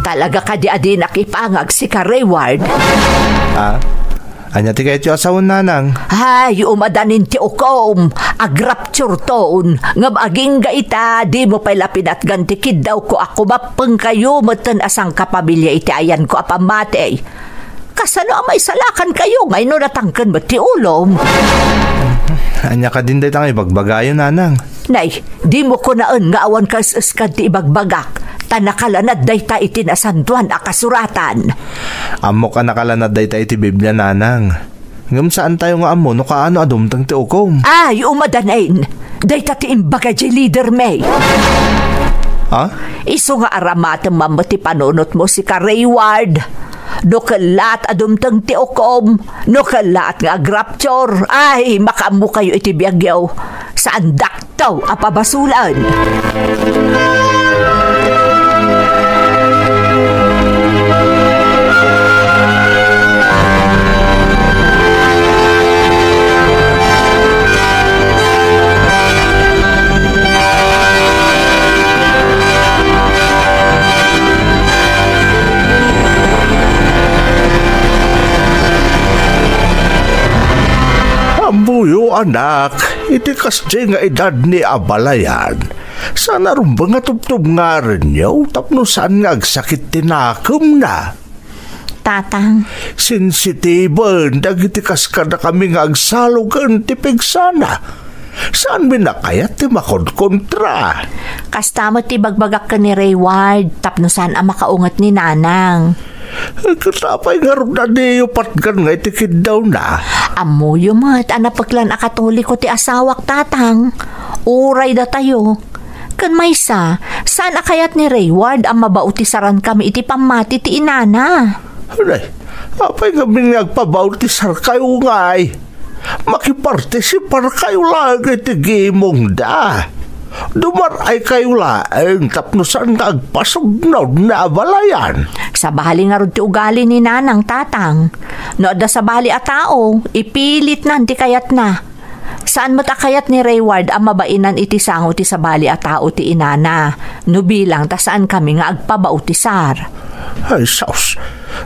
Talaga kadi a dinak ipangag sika, Rayward? Ah? Ania ti kayatyo a sawen, Nanang? Ay, umadanin ti ukom. Agrapture ton. Ngem agingga ita, dimo pay la pinatgan ti kiddawko a kumappengkayo metten a sangkapamilia iti ayanko a pammati. Kasano a maisalakankayo nga inunatangken met ti ulom? Ania kadin dayta nga ibagbagayo, Nanang? Nay, dimo kunaen nga awan kaes-eskad ti ibagbagak, ta nakalanad dayta iti Nasantoan a Kasuratan. Ammok a nakalanad dayta iti Biblia, Nanang. Ngem saantayo nga ammo no kaano a dumteng ti ukom. Ay, umadanin! Dayta ti imbaga diay leader mi. Ha? Isu nga aramatem man met ti panunotmo, sika, Rayward. No kellaat a dumteng ti ukom, no kellaat nga agrapture, ay, makaammokayo iti biagyo. Saandak Tao a pabasolan. Ammoyo, anak, iti kasdiay nga edad ni abalayan, saan a rumbeng a tubtubngarenyo tapno saan nga agsakit ti nakemna. Tatang. Sensitiben dagiti kas kadakami nga agsalogen ti pigsana. Saanmi a kayat ti makonkontra. Kasta met ti bagbagak ken ni Rayward tapno saan a makaunget ni Nanang. Ket apay ngarud a diyo patgan nga iti kiddawna? Ammoyo met a napeklan a Katoliko ti asawak, Tatang. Uray datayo. Ken maysa, saan a kayat ni Rayward a mabautirankami iti pammati ti inana. Nay, apay ngamin nga agpabautisarkayo ngay? Makipartisiparkayo laeng iti gimongda. Dumar-aykayo laeng tapno saan nga agpasugnod nga abalayan. Sabali ngarud ti ugali ni Nanang, Tatang. No adda sabali a tao, ipilitnan ti kayatna. Saan met a kayat ni Rayward a mabainan iti sango ti sabali a tao ti inana, no bilang ta saankami nga agpabautisar. Ay, sus!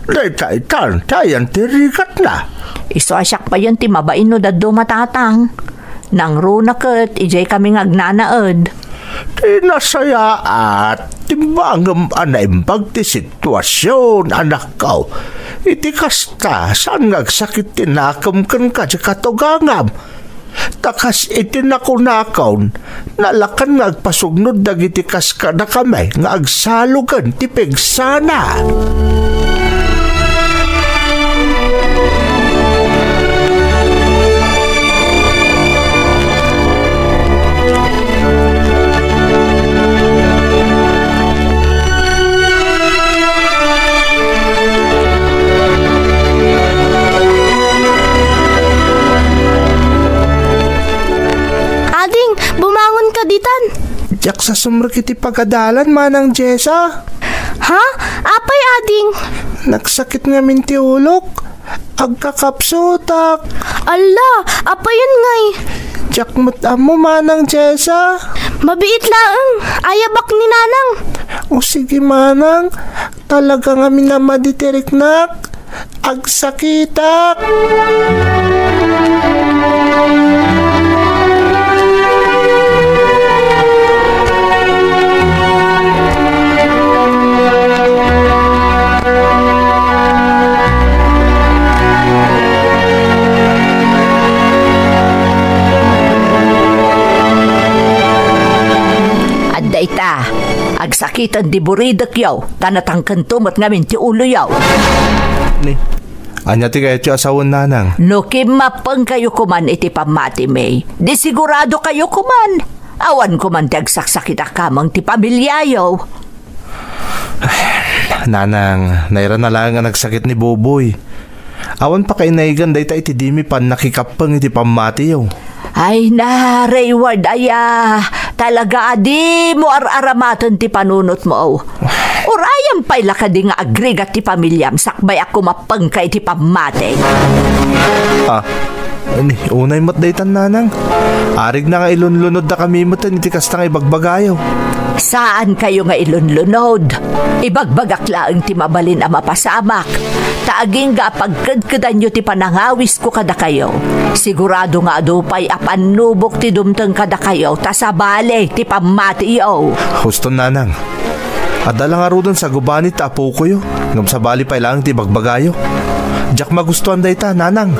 Dayta itan, ti ayan ti rigatna. Isu a siak payen ti mabain no dadduma, Tatang. Nangruna ket idiay kami nga agnanaed. Ti nasayaat, timbangem a naimbag ti situasion, anakko. Iti kasta, saan nga agsakit ti nakem kenka ti katugangam. Ta kas iti nakunakon, nalakan nga agpasugnod dagiti kas kadakami nga agsalogen ti pigsana. Ading, bumangon ka ditan. Diak sa sumrek iti pagadalan, Manang Jessa. Ha? Apay, ading? Nagsakit ngamin ti ulok. Agkakapsutak. Alla, apayen ngay? Diak met ammo, Manang Jessa. Mabiit laeng. Ayabak ni Nanang. O sige, Manang. Talaga ngamin a madi ti riknak. Agsakitak. Adda ita, agsakiten di buridekyo, ta natangkento met ngamin ti uloyo. Ni, Ania ti kayatyo a sawen, nanang? No kimmappengkayo koman iti pammatimi, di siguradokayo koman. Awan koman ti agsaksakitakam ti pamiliayo. Nanang, nairana laeng a nagsakit ni Buboy. Awan pakainaigan dayta iti dimi pannakikappeng iti pammatiyo. Ay na, Rayward, aya, talaga a dimo ar-aramaten ti panunotmo. Urayam pay la kadi nga agrigat ti pamiliam sakbay a kumappengka iti pammati. Ah, ani, unay met daytan, nanang. Arigna nga ilunlunoddakami metten iti kasta nga ibagbagayo. Saankayo nga ilunlunod. Ibagbagak laeng ti mabalin a mapasamak. Ta agingga a pagkedkedanyo ti panangawisko kadakayo, sigurado nga adu pay a pannubok ti dumteng kadakayo ta sabali ti pammatiyo. Huston, nanang. Adda la ngaruden sa gubanit ti apokoyo, ngem sabali pay laeng ti ibagbagayo. Diak magustuan dayta, nanang.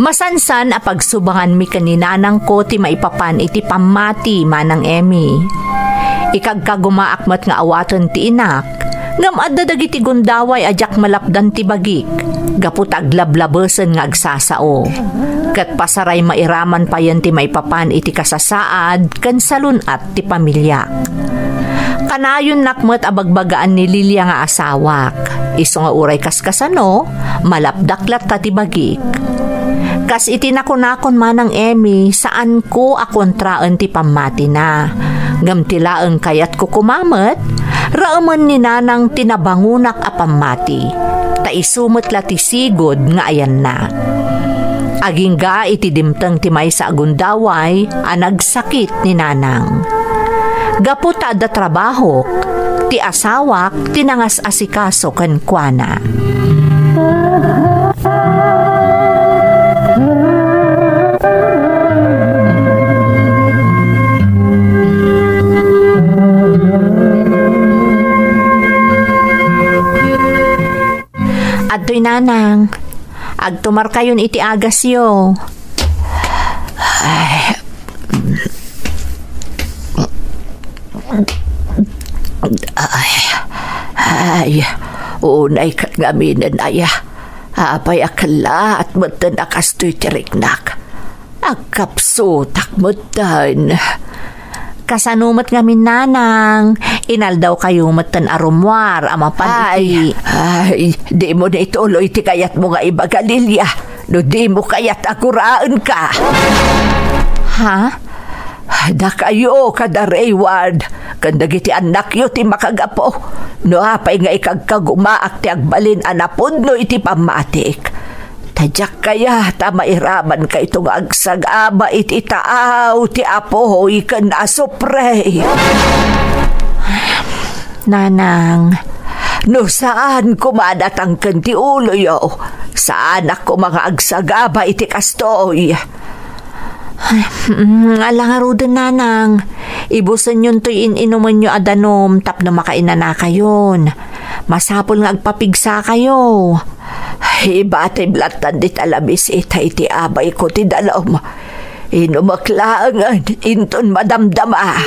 Masansan a pagsubanganmi ken ni nanangko ti maipapan iti pammati, Manang Emmy. Ikagkagumaak met nga awaten ti inak, ngem adda dagiti gundaway a diak malapdan ti bagik, gapu ta aglablabesen nga agsasao. Ket pasaray mairaman payen ti maipapan iti kasasaad ken salun-at ti pamiliak. Kanayonnak met a bagbagaan ni Lilia nga asawak. Isu nga uray kaskasano, malapdak latta ti bagik. Kas iti nakunakon, Manang Emmy, saanko a kontraen ti pammatina. Ngem ti laeng kayatko koma met, raemen ni nanang ti nabangonak a pammati. Ta isu met la ti sigud nga ayanna. Agingga iti dimteng ti maysa a gundaway a nagsakit ni nanang. Gapu ta adda trabahok, ti asawak ti nangas-asikaso kenkuana. Adtoy, nanang. Agtumarkayon iti agasyo. Ay. Ay. Ay. Unay ket ngaminen, aya. Apay a kellaat metten a kastoy ti riknak. Agkapsutak metten. Kasano met ngamin, nanang? Inaldawkayo metten a rummuar a mapan iti... Ay, ay, dimo ituloy ti kayatmo nga ibaga, Lilia. No dimo kayat a guraenka. Ha? Dakayo kada Rayward ken dagiti annakyo ti makagapu. No apay nga ikagkagumaak ti agbalin a napudno iti pammatik. Ta diak kayat a mairamankayto nga agsagaba iti taaw ti apuy ken asupre. Nanang. No saan koma a natangken ti uloyo, saanak koma nga agsagaba iti kastoy. Ay, mm, ala ngaruden, nanang. Ibusenyontoy in-inumenyo a danum tapno makainanakayon. Masapul nga agpapigsakayo. Ibatim lattan dita labisita iti abayko ti danum. Inumek laengen inton madamdama.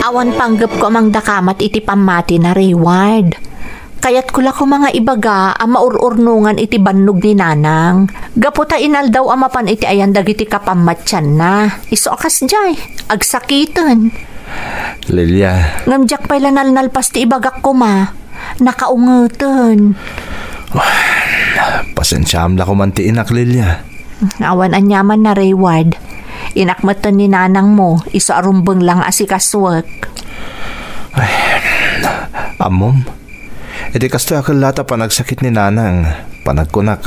Awan panggepko a mangdakamat iti pammatina, Rayward. Kayatko la koma nga ibaga a maur-urnongan iti bannog ni Nanang. Gapu ta inaldaw a mapan iti ayan dagiti kapammatianna. Isu a kasdiay, agsakiten. Lilia. Ngem diak pay la nalnalpas ti ibagak koma. Nakaungeten. Pasensiaam la koman ti inak, Lilia. Awan aniamanna, Rayward. Inak metten ni nanangmo, isu a rumbeng la nga asikasuek. Ay, ammom, iti kastoy a kella ta panagsakit ni nanang, panagkunak,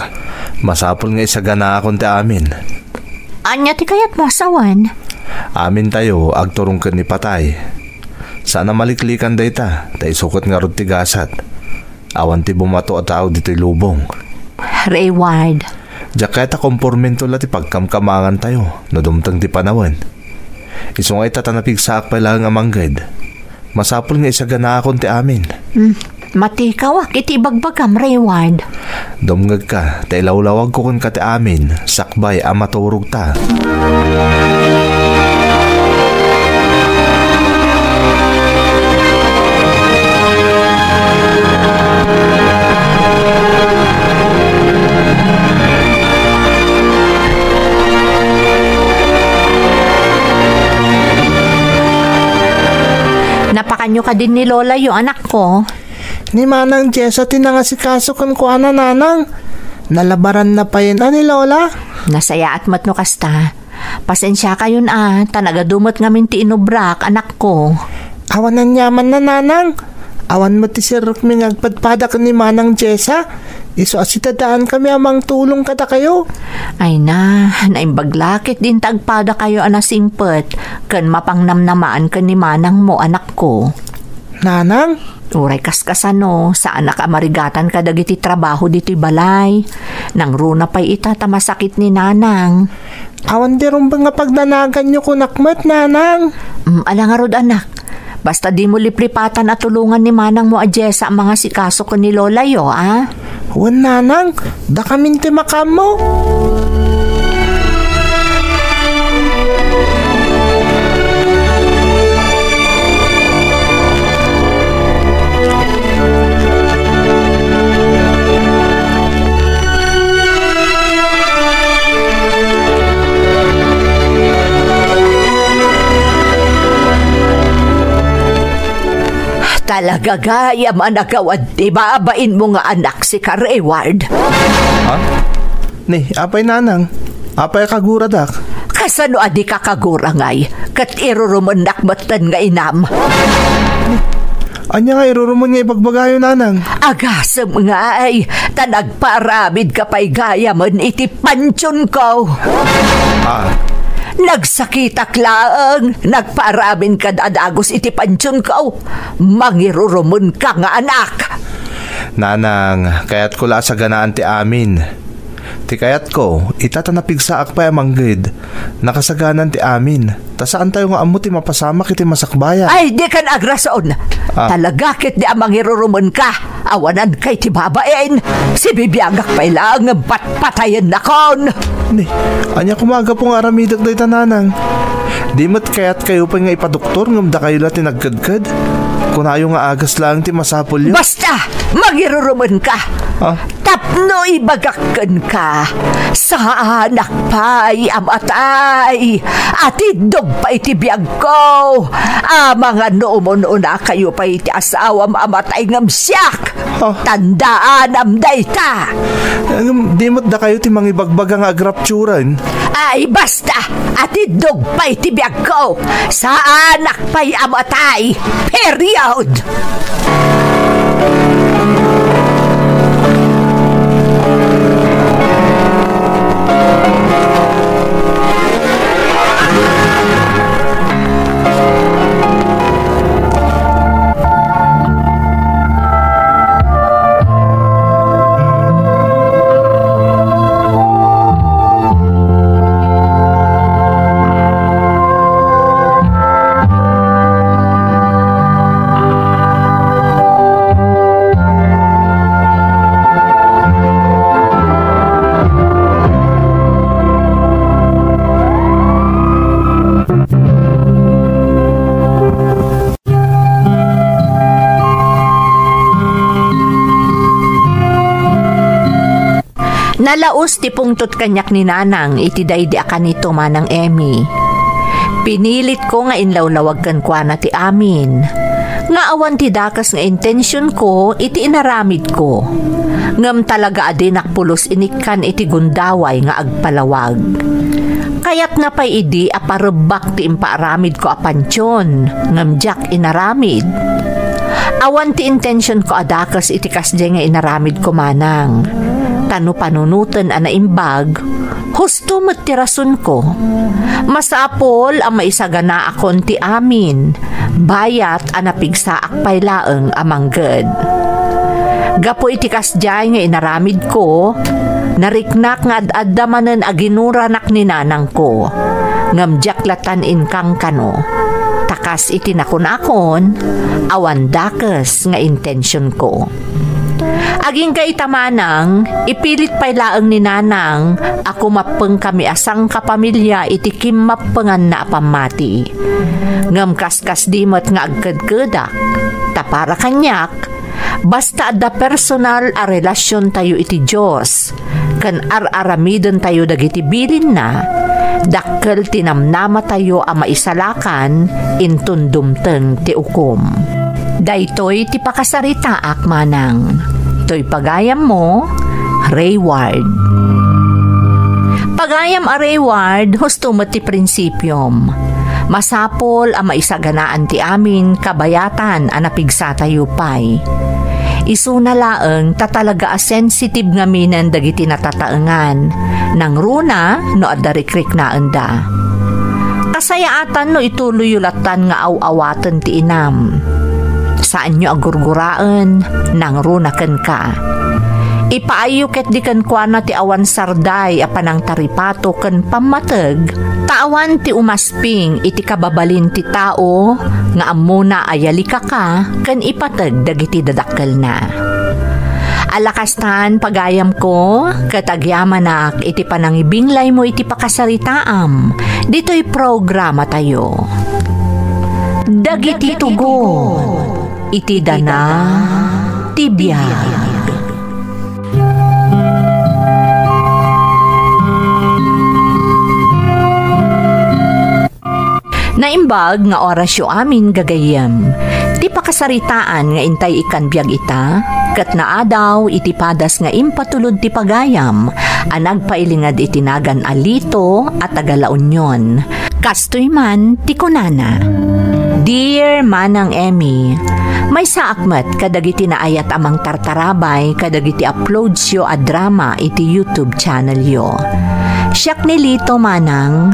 masapul nga isaganaakon ti amin. Ania ti kayatmo a sawen? Amintayo agturong ken ni patay. Saan a maliklikan dayta, ta isu ket ngarud ti gasat. Awan ti bumato a tao ditoy lubong. Rayward. Diak kayat a kompormento la ti pagkamkamangantayo no dumteng ti panawen. Isu nga ita ta napigsaak pay laeng a mangged. Masapul nga isaganaakon ti amin. Hmm. Matikawak iti ibagbagam, Rayward. Dumngegka, ta ilawlawagko kenka ti amin, sakbay a maturogta. Napakanyo kadin ni Lola yo, anakko? Ni Manang Jessa ti nangasikaso kenkuana, Nanang. Nalabaranna payen a ni Lola. Nasayaat met no kasta. Pasensiakayon a, ta nagadu met ngamin ti inubrak, anakko. Awan aniamanna, Nanang. Awan met ti sirrekmi nga agpadpada ken ni Manang Jessa. Isu a sidadaankami a mangtulong kadakayo. Ay na, naimbag la ket dinta agpadakayo a nasingpet ken mapangnamnamaan ken ni manangmo, anakko. Nanang? Uray kaskasano, saanak a marigatan kadagiti trabaho ditoy balay. Nangruna pay ita ta masakit ni nanang. Awan ti rumbeng nga pagnanaganyo kunak met, Nanang. Mm, ala ngarud, anak. Basta dimo liplipatan a tulongan ni manangmo a Jessa a mangasikaso ken ni lolayo, a? Wen, Nanang, dakamin ti makaammo. Talaga gayam a nagawad ti babainmo nga anak, sika, Rayward. Ha? Ni, apay, Nanang? Apay a kaguradak? Kasano a dika kagura ngay, ket irurumennak metten nga inam? Ania nga irurumen nga ibagbagayo, Nanang? Agasem ngay, ta nagpaaramidka pay gayamen iti pantionko. Ah. Nagsakitak laeng, nagpaaramin kad a dagus iti pantionko. Mangirurumenka nga anak. Nanang, kayatko la a saganaan ti amin. Ti kayatko, ita ta napigsaak pay a mangged, nakasaganan ti amin. Ta saantayo nga ammo ti mapasamak iti masakbayan. Ay, dikan agrason. Ah. Talaga ketdi a mangirurumenka. Awanan kay ti babain. Sibibiagak pay laeng, patpatayennakon. Ni, ania koma a gapu nga aramidek dayta, Nanang? Di met kayatkayo pay nga ipadoktor ngem dakayo la ti nagkedked? Kunayo nga agas laeng ti masapulyo. Basta! Mangirurumenka! Ah? Tapno ibagak kenka, saanak pay a matay, atiddog pay ti biagko, amangan no umun-unakayo pay ti asawam a matay ngem siak. Ah. Tandaanam dayta. Ngem di met dakayo ti mangibagbaga nga agrapturen? Ay, basta! Atiddog pay ti biagko! Saanak pay a matay! Period! Nalaus ti pungtot kaniak ni Nanang iti daydi a kanito, Manang Emmy. Pinilitko nga inlawlawag kenkuana ti amin, nga awan ti dakes nga intensionko iti inaramidko. Ngem talaga a dinak pulos inikkan iti gundaway nga agpalawag. Kayatna pay idi a parebbak ti impaaramidko a pantion, ngem diak inaramid. Awan ti intensionko a dakes iti kasdiay nga inaramidko manang. Ta no panunoten a naimbag, husto met ti rasonko. Masapul a maisaganaakon ti amin, bayat a napigsaak pay laeng a mangged. Gapu iti kasdiay nga inaramidko, nariknak nga ad-adda manen a ginuranak ni nanangko, ngem diak lattan inkankano. Ta kas iti nakunakon, awan dakes nga intensionko. Agingga ita manang, ipilit pay laeng ni nanang a kumappengkami a sangkapamilya iti kimmappenganna a pammati. Ngem kaskasdi met nga agkedkedak, ta para kaniak, basta adda personal a relasiontayo iti Dios, ken ar-aramidentayo dagiti bilinna, dakkel ti namnamatayo a maisalakan inton dumteng ti ukom. Daytoy ti pakasaritaak manang. Toy pagayammo, Rayward. Pagayam a Rayward, husto met ti prinsipiom. Masapul a maisaganaan ti amin kabayatan a napigsatayo pay. Isuna laeng ta talaga a sensitive ngaminen dagiti natataengan, nangruna no adda rikriknaenda. Kasayaatan no ituloyyo lattan nga aw-awaten ti inam. Saanyo a gurguraen, nangruna kenka. Ipaayyo ketdi kenkuana ti awan sarday a panangtaripato ken pammateg, ta awan ti umasping iti kababalin ti tao nga ammona a yalikaka ken ipateg dagiti dadakkelna. Alakastan, pagayamko, ket agyamanak iti panangibinglaymo iti pakasaritaam ditoy programatayo. Dagiti tugon iti dana ti biag. Naimbag nga orasyo amin, gagayyem. Ti pakasaritaan nga intay ikkan biag ita, ket naadaw iti padas nga impatulod ti pagayam a nagpailinged iti nagan a Lito a taga La Union. Kastoy man ti kunana, Dear Manang Emmy, maysaak met kadagiti naayat a mangtartarabay kadagiti uploadsyo a drama iti YouTube channelyo. Siak ni Lito, manang,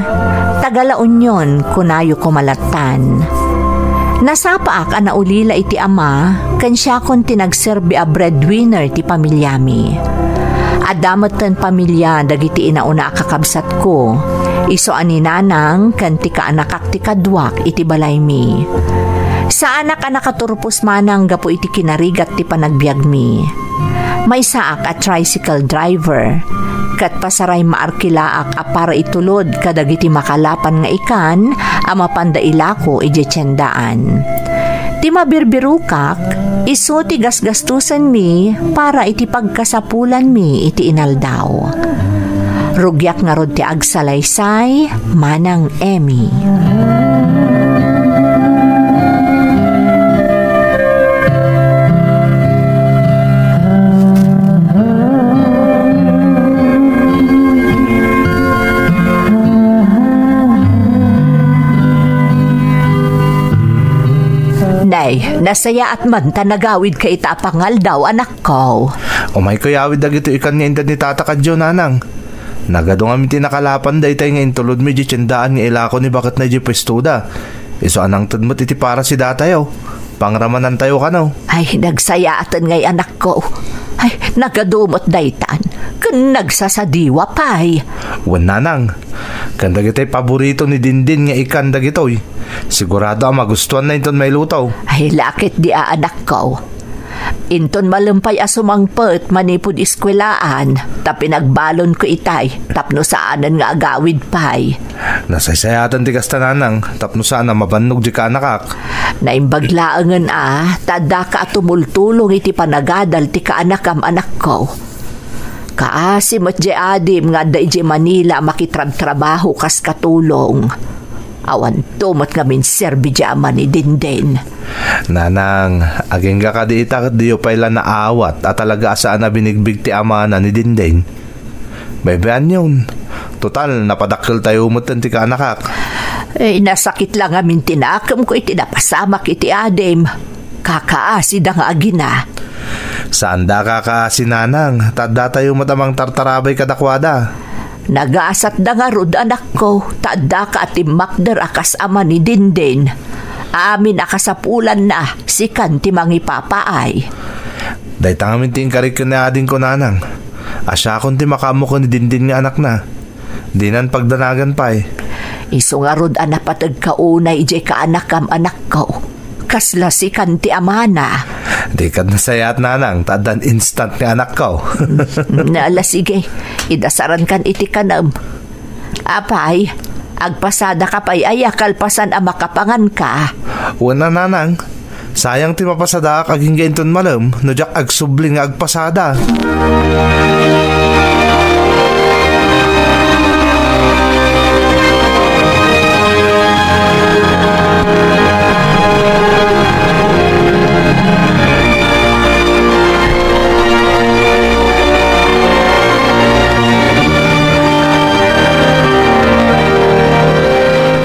taga La Union, kunayo koma lattan. Nasapaak a naulila iti ama ken siakon ti nagserbi a breadwinner ti pamilyami. Adda metten pamilya dagiti inauna a kakabsatko, isu a ni nanang ken ti kaanakak ti kaduak iti balaymi. Saanak a nakaturpos manang gapu iti kinarigat ti panagbiagmi. Maysaak a tricycle driver, ket pasaray maarkilaak a para itulod kadagiti makalapan nga ikan a mapanda ilako idiay tiendaan. Ti mabirbirokak, isu ti gasgastosenmi para iti pagkasapulanmi iti inaldaw. Rugiak ngarud ti agsalaysay, Manang Emmy. Nay, nasayaat man ta nagawidka ita a pangaldaw, anakko. Umayko yawid dagitoy ikan nga inted ni tata kadyo, nanang. Nagadu ngamin ti nakalapan daytay nga intulodmi idiay tiendaan nga ilako ni baketna idiay puestoda. Isu a nangted met iti para si datayo. Pangramanantayo kano. Ay, nagsayaaten ngay, anakko. Ay, nagadu met daytan. Ken nagsasadiwa pay. Wen, nanang. Ken dagitoy paborito ni Dindin nga ikan dagitoy. Sigurado a magustuanna inton mailuto. Ay, laketdi a, anakko. Inton malem pay a sumangpet manipud eskuelaan, ta pinagbalonko itay tapno saanen nga agawid pay. Nasaysayatan ti kasta, nanang, tapno saan a mabannog di kaanakak. Naimbag laengen a, ta addaka a tumultulong iti panagadal ti kaanakam, anakko. Kaasi met di adim nga adda idiay Manila a makitrabtrabaho kas katulong. Awanto met ngamin serbi ti ama ni Dindin. Nanang, agingga kadi ita ket diyo pay la naawat a talaga a saan a binigbig ti amana ni Dindin. Baybayanyon. Total, napadakkeltayo met ti kaanakak. Eh, nasakit la ngamin ti nakemko iti napasamak iti adim. Kakaasida nga agina. Saanda a kakaasi, nanang, ta addatayo met a mangtartarabay kadakuada. Nagasatda ngarud, anakko, ta addaka a timmakder a kas ama ni Dindin. Amin a kasapulanna, sikan ti mangipapaay. Dayta ngamin ti inkarik ken ni adingko, nanang. A siakon ti makaammo ken ni Dindin nga anakna. Dinan pagdanagan pay. Isu ngarud a napategka unay idiay kaanakam, anakko. Kasla sikan ti amana. Dika nasayaat, nanang, ta addan instant nga anakko. Mm, ala, sige. Idasarankan iti kanem. Apay, agpasadaka pay aya kalpasan a makapanganka? Wen a, nanang. Sayang ti mapasadaak agingga inton malem no diak agsubli nga agpasada.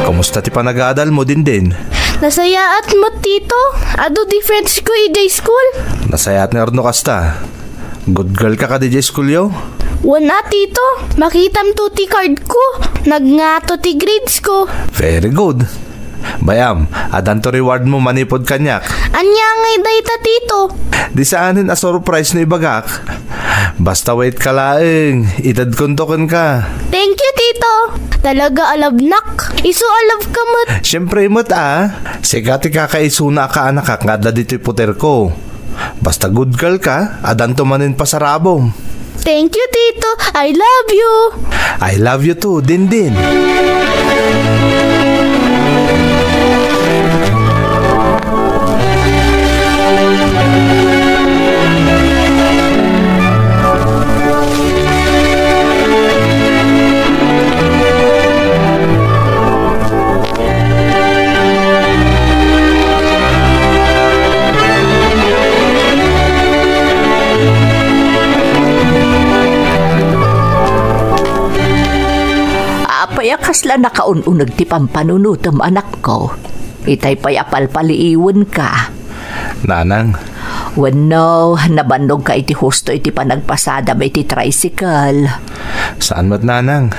Kumusta ti panagadalmo, Dindin? Nasayaat met, Tito. Adu ti friends ko idiay school. Nasayaat nga arno kasta. Good girl ka kadi idiay school yo? Wen a, Tito. Makitamto ti card ko. Nagngato ti grades ko. Very good. Bay-am, addanto reward mo manipud kaniak. Ania ngay dayta, Tito? Di saanen a surprise no ibagak. Basta wait ka laeng, itedkonto kenka. Thank you, Tito. Talaga a love nak. Isu a love ka met. Siyempre met a. Sika ti kakaisuna a kaanakak nga adda ditoy puter ko. Basta good girl ka, addanto manen pasarabom. Thank you, Tito. I love you. I love you too, Dindin. Apay a kasla nakaun-uneg ti pampanunotem, anakko? Itay pay a palpaliiwenka. Nanang. Wenno, nabannogka iti husto iti panagpasadam iti tricycle? Saan met, nanang.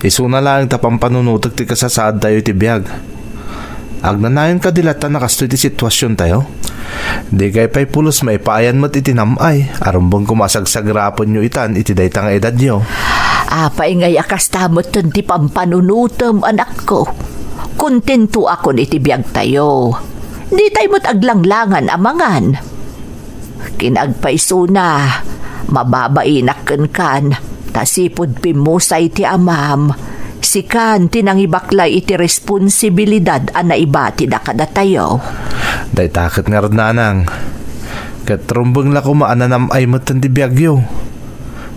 Isuna laeng ta pampanunotek ti kasasaadtayo iti biag. Agnanayon kadi latta a kastoy ti situasiontayo? Dikay pay pulos maipaayan met iti nam-ay a rumbeng koma a sagsagrapenyo itan iti dayta nga edadyo. Apay ngay a kasta metten ti pampanunotem, anakko? Kontentoakon iti biagtayo. Ditay met aglanglangan a mangan. Ken agpaysona, mababainak kenkan, ta sipud pimmusay ti amam, sikan ti nangibaklay iti responsibilidad a naibatida kadatayo. Dayta ket ngarud, nanang, ket rumbeng la koma a nanam-ay metten ti biagyo.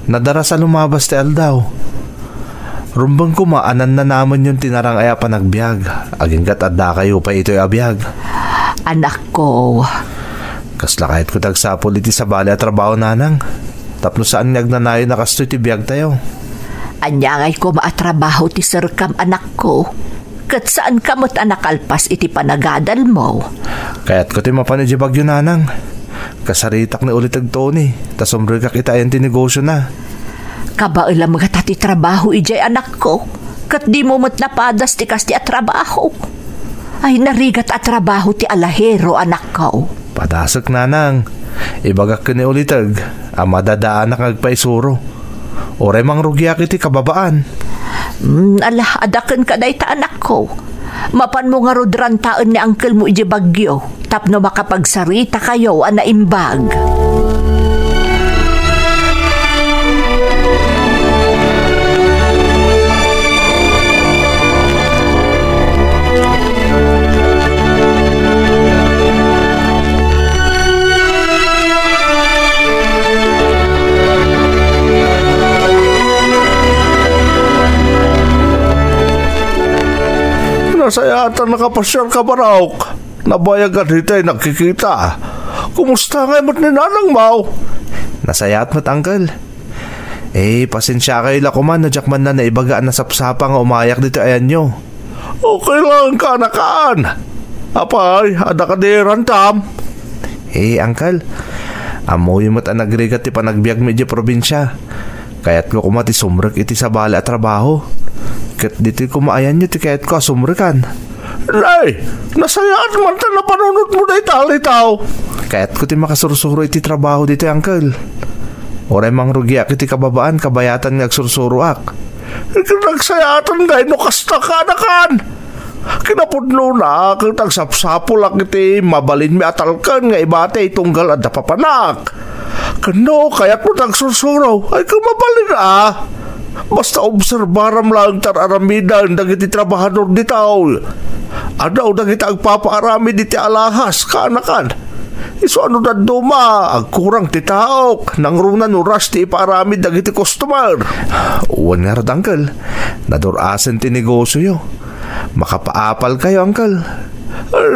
Nadaras a lumabas ti aldaw. Rumbeng koma a nannanamenyon ti narang-ay a panagbiag, agingga't addakayo pay itoy a biag. Anakko. Kasla kayatko ti agsapul iti sabali a trabaho, nanang, tapno saan nga agnanayon a kastoy ti biagtayo. Ania ngay koma a trabaho ti serkam, anakko? Ket saanka met a nakalpas iti panagadalmo. Kayatko ti mapan idiay Baguio, nanang. Kasaritak ni Uliteg Tony, ta sumrekak iti ayan ti negosiona. Kabaelam ngata ti trabaho idiay, anakko, ket dimo met napadas ti kasta a trabaho. Ay, narigat a trabaho ti alahero, anakko. Padasek, nanang. Ibagak ken ni Uliteg a madadaanak nga agpaisuro. Uray mangrugiak iti kababaan. Mm, ala, adda kenka dayta, anakko. Mapanmo ngarud rantaen ni angkelmo idiay Baguio tapno makapagsaritakayo a naimbag. Nasayaat a nakapasiarka, Barok. Nabayag a ditay nagkikita. Kumusta ngay met ni nanangmo? Nasayaat met, Uncle. Eh, pasensiakayo la koman no diak man la naibaga a nasapsapa nga umayak ditoy ayanyo. Okay lang, kaanakan. Apay, adda kadi rantam? Eh, Uncle, ammoyo met a nagrigat ti panagbiagmi idiay probinsia. Kayatko koma ti sumrek iti sabali a trabaho. Ket ditoy koma ayanyo ti kayatko a sumrekan. Nay, nasayaat man ta napanunotmo dayta, Litaw. Kayatko ti makasursuro iti trabaho ditoy, Uncle. Uray mangrugiak iti kababaan, kabayatan nga agsursuroak. Ket nagsayaatan ngay no kasta, kaanakan. Kinapudnona, ket agsapsapulak iti mabalinmi a talkan nga ibati tunggal adda papanak. Ken no kayatmo ti agsursuro, ay, ket mabalin a. Basta obserbaram laeng ti ar-aramiden dagiti trabahador ditoy. Adaw dagiti agpapaaramid iti alahas, kaanakan. Isu a no dadduma, agkurang ti taok, nangrunan oras ti ipaaramid dagiti customer. Wen ngarud, Uncle, nadur-asen ti negosioyo. Makapaapalkayo, Uncle.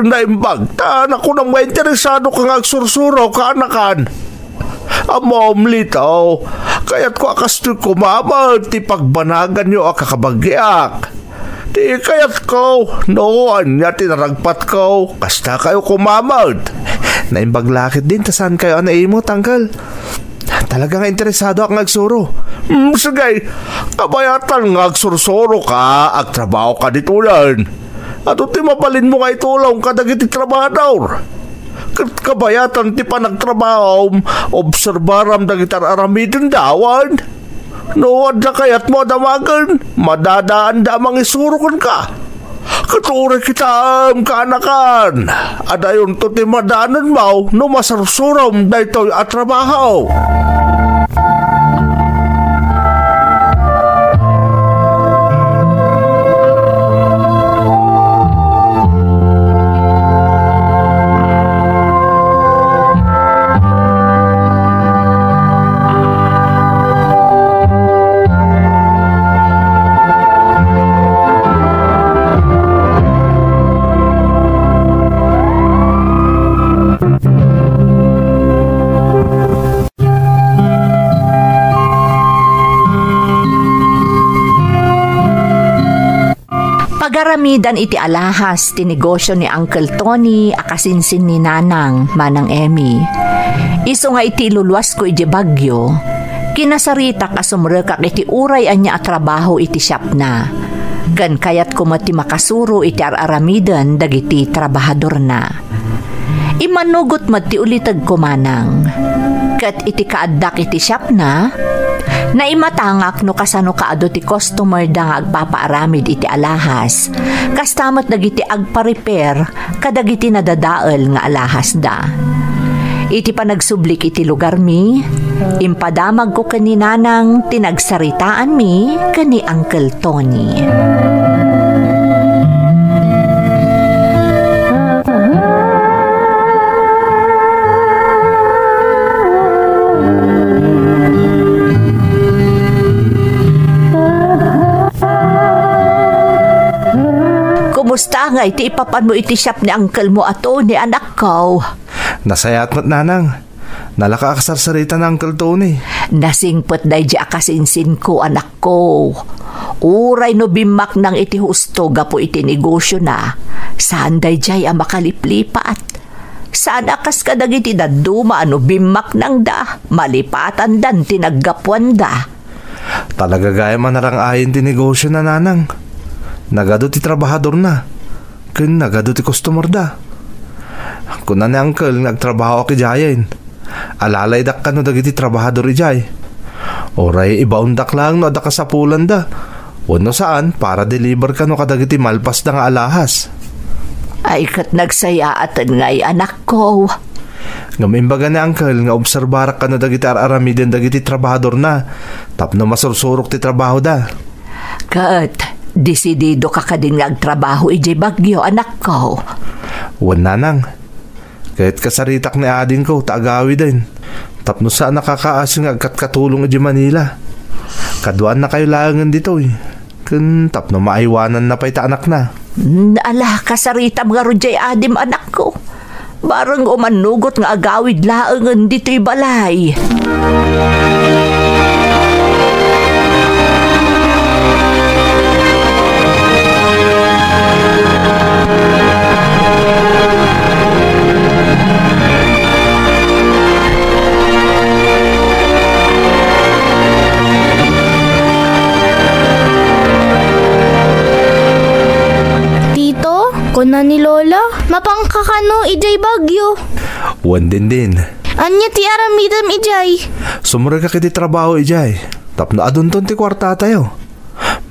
Naimbag, ta nakunam nga interesado ka nga agsursuro, kaanakan. Ammom, Litaw, kayatko a kastoy koma met ti pagbanaganyo a kakabagiak. Ti kayatko, no ania ti naragpatko, kastakayo koma met. Naimbag la ketdin ta saankayo a naimut, Uncle. Talaga nga interesadoak nga agsuro. Hmm, sige, kabayatan nga agsursuro ka, agtrabaho ka ditoyen. Adu ti mabalinmo nga itulong kadagiti trabahador. Ket kabayatan ti panagtrabahom, obserbaram dagiti ar-aramidenda, wen? No adda kayatmo a damagen, madadaanda a mangisuro kenka. Ket uray kitaem, kaanakan, adayonto ti madanenmo no masursurom daytoy a trabaho. Pagaramidan iti alahas ti negosio ni Uncle Tony a kasinsin ni Nanang, Manang Emmy. Isu nga iti iluluasko idiay Baguio, kinasaritak a sumrekak iti uray ania a trabaho iti shopna. Ken kayatko met ti makasuro iti ar-aramiden dagiti trabahadorna. Immanugot met ti ulitegko, Manang. Ket iti kaaddak iti shopna, naimatangak no kasano kaadu ti customer da nga agpapaaramid iti alahas, kasta met dagiti agpa-repair kadagiti nadadael nga alahasda. Iti panagsublik iti lugarmi, impadamagko ken ni Nanang ti nagsaritaanmi ken ni Uncle Tony. Kumusta ngay ti ipapanmo iti shop ni uncle mo a Tony, anakko? Nasayaat met, Nanang. Nalaka a kasarsarita ni Uncle Tony. Nasingpet daydi a kasinsinko, anakko. Uray no bimmaknang iti husto gapu iti negosiona, saan daydiay a makaliplipat. Saan a kas kadagiti dadduma a no bimmaknangda, malipatandan ti naggapuanda. Talaga gayam a narang-ayen ti negosiona, Nanang. Nagadu ti trabahadorna. Ken nagadu ti customer da. Kuna ni Uncle nga agtrabahoak idiayen. Alalaydak kano dagiti trabahador idiay. Uray ibaondak laeng no adda kasapulanda. Wenno saan, para deliver kano kadagiti malpasda nga alahas. Ay, ket nagsayaaten ngay, anakko. Ngem imbaga ni Uncle nga obserbarak kano dagiti ar-aramiden dagiti trabahadorna tapno masursurok ti trabahoda. Ket desidido ka kadin nga agtrabaho idiay Baguio, anakko? Wen, Nanang. Ket kasaritak ni adingko ta agawiden tapno saan a kakaasi nga agkatkatulong idiay Manila. Kaduaannakayo laengen ditoy, ken tapno maaywananna pay ta anakna. Mm, ala, kasaritam ngarud jay adim, anakko. Bareng umannugot nga agawid laengen ditoy balay. Tito, kuna ni Lola, mapanka kano idiay Baguio? Wen, Dindin. Ania ti aramidem idiay? Sumrekak iti trabaho idiay. Tapno adunton ti kuartatayo.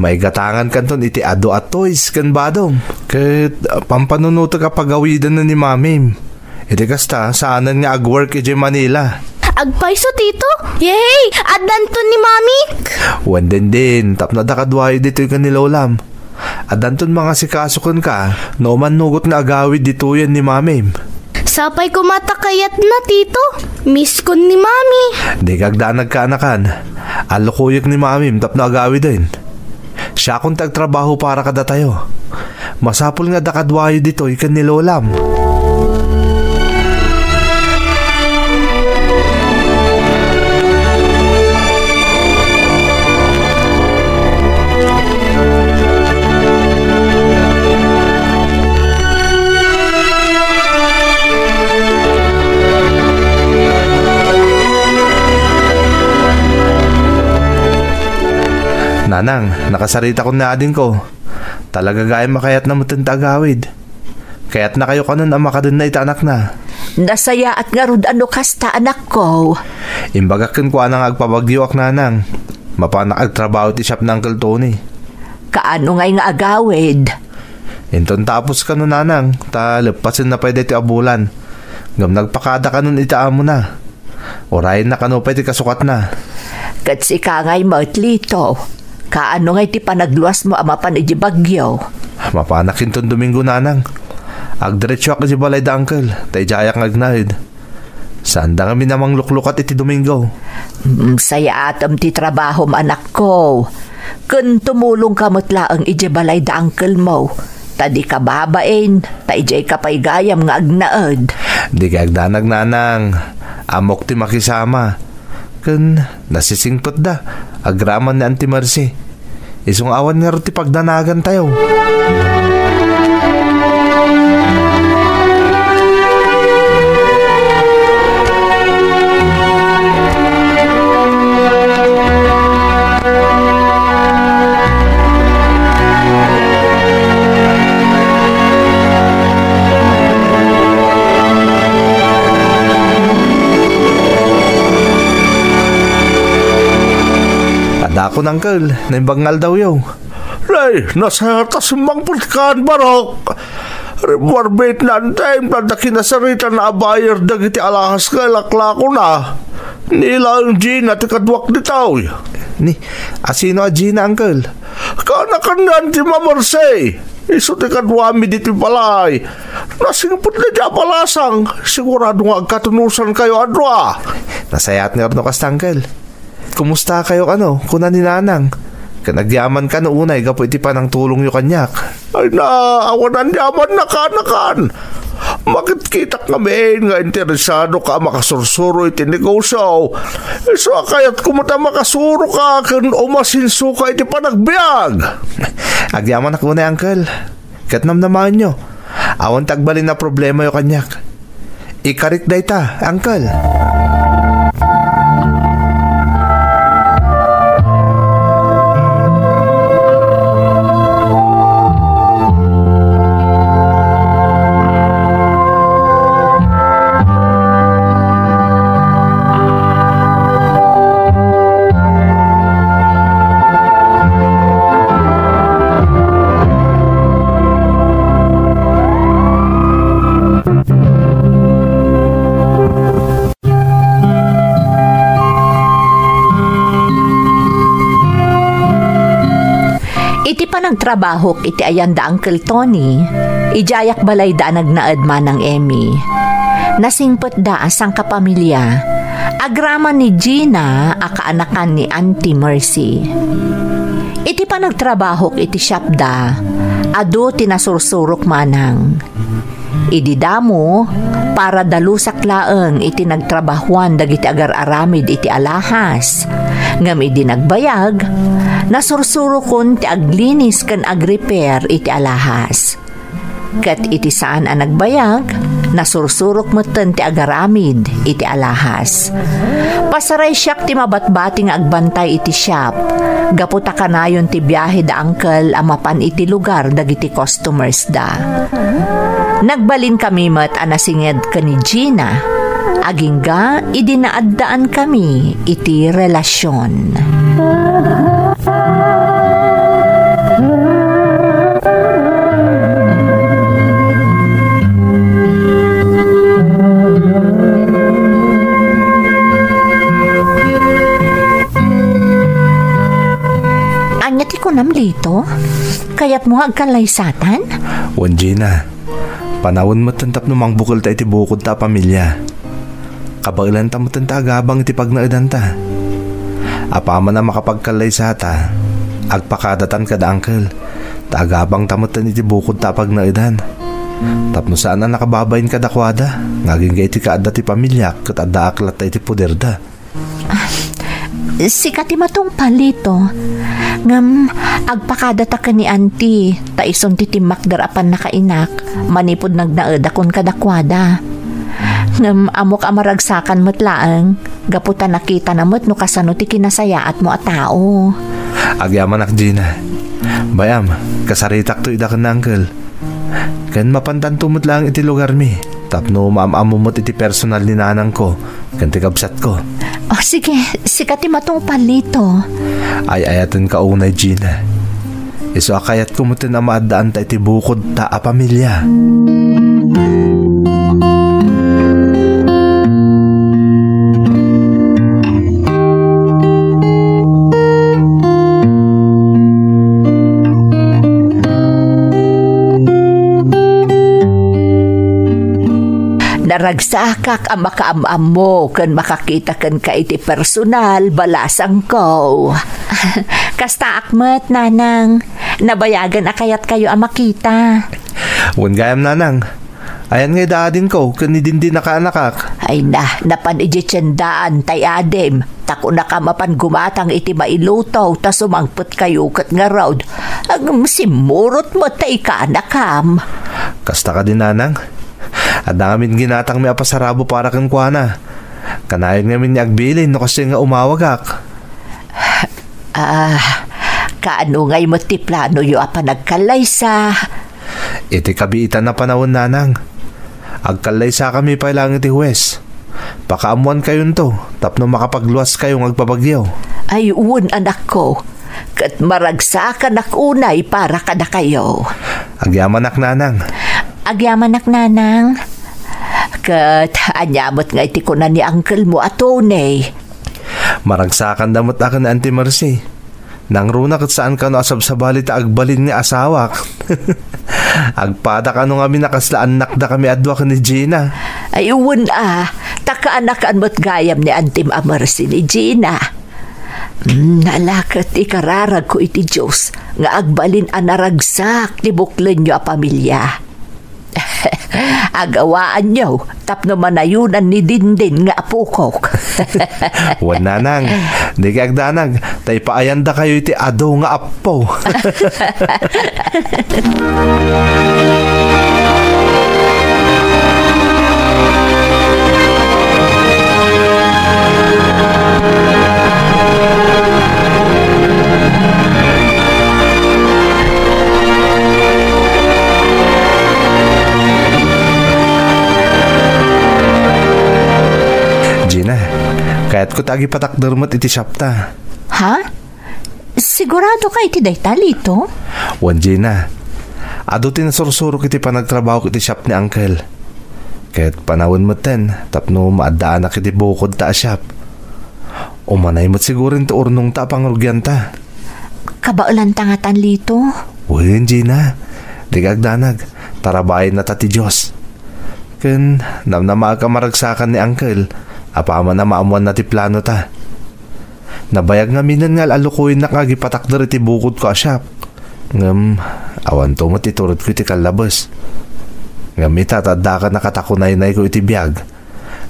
Maigatangankanton iti adu a toys ken badom. Ket, ah, pampanunotek a pagawidenna ni Mamim. Iti kasta, saanen nga agwork idiay Manila. Agpayso, Tito? Yehey! Addanton ni Mamik! Wen, Dindin, tapno adda kaduayo ditoy ken ni Lolam. Addanton mangasikaso kenka no umannugot nga agawid ditoyen ni Mamim. Sapay koma ta kayatna, Tito. Misskon ni Mami. Dika agdanag, kaanakan. Allukoyek ni Mamim tapno agawiden. Siakon ti agtrabaho para kadatayo. Masapul nga adda kaduayo ditoy ken ni Lolam. Nanang, nakasaritakon ni adingko. Talaga gayam a kayatna metten ti agawid. Kayatnakayo kanon a makadenna iti anakna. Nasayaat ngarud a no kasta, anakko. Imbagak kenkuana nga agpabagyoak, nanang. Mapanak agtrabaho iti shop ni Uncle Tony. Kaano ngay nga agawid? Inton tapos kano, nanang, ta leppasenna pay daytoy a bulan. Ngem nagpakada kanon iti amona. Urayenna kano pay ti kasukatna. Ket sika ngay met, Lito, kaano ngay ti panagluasmo a mapan iti Baguio? Mapanak inton Domingo, nanang. Agdiretsoak iti balay da uncle, ta idiayak nga agnaed. Saanda ngamin a mangluklukat iti Domingo. Mm, sayaatem ti trabahom, anakko. Ken tumulongka met laeng iti balay da uncle-mo. Ta dika babain, ta idiayka pay gayam nga agnaed. Dika agdanag, nanang. Ammok ti makisama. Ken nasisingpetda, agraman ni Auntie Mercy. Isu nga awan ngarud ti pagdanagantayo. Adakon, uncle, naimbag nga aldawyo. Nay, nasayaat a simmangpetkan, Barok. Rimmuar met ni Antem, ta adda kinasaritanna a buyer dagiti alahas nga ilaklakona. Ni laeng Gina ti kaduak ditoy. Ni, asino a Gina, uncle? Kaanakan ni Auntie Mercy. Isu ti kaduami ditoy balay. Nasingpetna diay a palasang. Sigurado nga agkatunosankayo a dua. Nasayaat ngarud no kasta, uncle. Kumustakayo kano, kuna ni nanang? Ken agyaman kano unay gapu iti panangtulongyo kaniak? Ay na, awan anyaman, kaanakan. Makitkitak ngamin nga interesadoka a makasursuro iti negosio. Isu a kayatko met a makasuroka ken umasensioka iti panagbiag. Agyamanak unay, uncle. Ket namnamaenyo, awan ti agbalin a problemayo kaniak. Ikarik dayta, uncle. Iti panagtrabahok iti ayan da Uncle Tony, idiayak balay da a nagnaed, Manang Emmy. Nasingpetda a sangkapamilya, agraman ni Gina a kaanakan ni Auntie Mercy. Iti panagtrabahok iti shopda, adu ti nasursurok manang. Idi damo, para dalusak laeng iti nagtrabahuan dagiti agar-aramid iti alahas. Ngem idi nagbayag, nasursurokon ti aglinis ken agrepair iti alahas. Ket iti saan a nagbayag, nasursurok metten ti agaramid iti alahas. Pasaray siak ti mabatbati nga agbantay iti shop, gapu ta kanayon ti biahe da uncle a mapan iti lugar dagiti customers da. Nagbalinkami met a nasinged ken ni Gina, agingga idi naaddaankami iti relasion. Ania ti kunam, Lito? Kayatmo nga agkallaysatan? Wen, Gina. Panawen metten tapno mangbukelta iti bukodta a pamilia. Kabaelanta metten ta agabang iti pagnaedanta. Apaman a makapagkallaysata, agpakadatan kada uncle, ta agabangta metten iti bukodta a pagnaedan. Tapno saan a nakababain kadakuada, nga agingga iti kaadda ti pamiliak ket addaak latta iti poderda. Sika ti matungpal, Lito. Ngem agpakadata ken ni Auntie, ta isun ti timmakder a pannakainak manipud nagnaedakon kadakuada. Ngem ammok a maragsakan met laeng, gapu ta nakitana met no kasano ti kinasayaatmo a tao. Agyamanak, Gina. Bay-am, kasaritakto ida ken ni uncle. Ken mapantanto met laeng iti lugarmi, tapno maam-ammo met iti personal ni nanangko ken ti kabsatko. O, sige, sika ti matungpal, Lito. Ay-ayatenka unay, Gina. Isu a kayatko metten a maaddaanta iti bukodta a pamilia. Naragsakak a makaam-ammo ken makakita kenka iti personal, balasangko. Kastaak met, Nanang. Nabayagen a kayatkayo a makita. Wen gayam, Nanang. Ayan nga ida adingko ken ni Dindin a kaanakak. Ay na, napan idiay tiendaan tay adim. Ta kunakam a pan gumatang iti mailuto ta sumangpetkayo ket ngarud, agsimmurot met ta ikanakam. Kasta kadi, Nanang? Adda ngamin ginatangmi a pasarabo para kenkuana. Kanayon ngamin nga agbilin no kastoy nga umawagak. Ah, kaano ngay met ti planoyo a panagkallaysa? Iti kabiitan a panawen, Nanang, agkallaysakami pay laeng iti huwes. Pakaammoankayonto tapno makapagluaskayo nga agpabagyo. Ay, wen, anakko, ket maragsakanak unay para kadakayo. Agyamanak, Nanang. Agyamanak, Nanang. Ket ania met ngay ti kuna ni uncle mo a Tony? Maragsakanda met a ken ni Auntie Mercy. Nangruna ket saan kano a sabsabali ta agbalin nga asawak. Agpada kano ngamin a kasla annakdakami a dua ken ni Gina. Ay, wen a, ta kaanakan met gayam ni Antim a Mercy ni Gina. Mm, nalaket ti kararagko iti Dios nga agbalin a naragsak ti buklenyo a pamilia. Agawaanyo tapno manayonan ni Dindin nga apokok. Wen, Nanang, dika agdanag, ta ipaayandakayo iti adu nga appo. Gina, kayatko ta agipatakder met iti shopta. Ha? Sigurado ka iti dayta, Lito? Wen, Gina. Adu ti nasursurok iti panagtrabahok iti shop ni Uncle. Ket panawen metten tapno maaddaanak iti bukodta a shop. Umanay met siguren ti urnongta a pangrugianta. Kabaelanta ngatan, Lito? Wen, Gina. Dika agdanag. Tarabaayennata ti Dios. Ken namnamaek a maragsakan ni Uncle apaman a maammoanna ti planota. Nabayag ngaminen nga al-alukoyennak nga agipatakder iti bukodko a siak. Ngem awanto met ituredko iti kallabes. Ngem ita, ta addakan a katakunaynayko iti biag,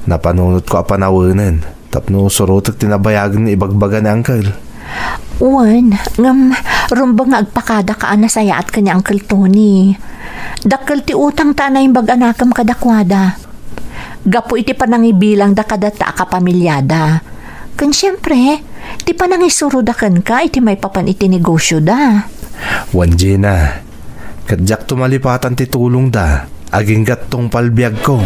napanunotko a panawenen tapno surotek ti nabayag nga ibagbaga ni Angkel. Wen, ngem rumbeng nga agpakadaka a nasayaat ken ni Angkel Tony. Dakkel ti utangta a naimbag a nakem kadakuada. Gapu iti panangibilangda kadata a kapamiliada. Ken siempre, ti panangisuroda kenka iti maipapan iti negosioda. Wen, Gina, ket diak tumalipatan ti tulongda agingga tungpal biagko.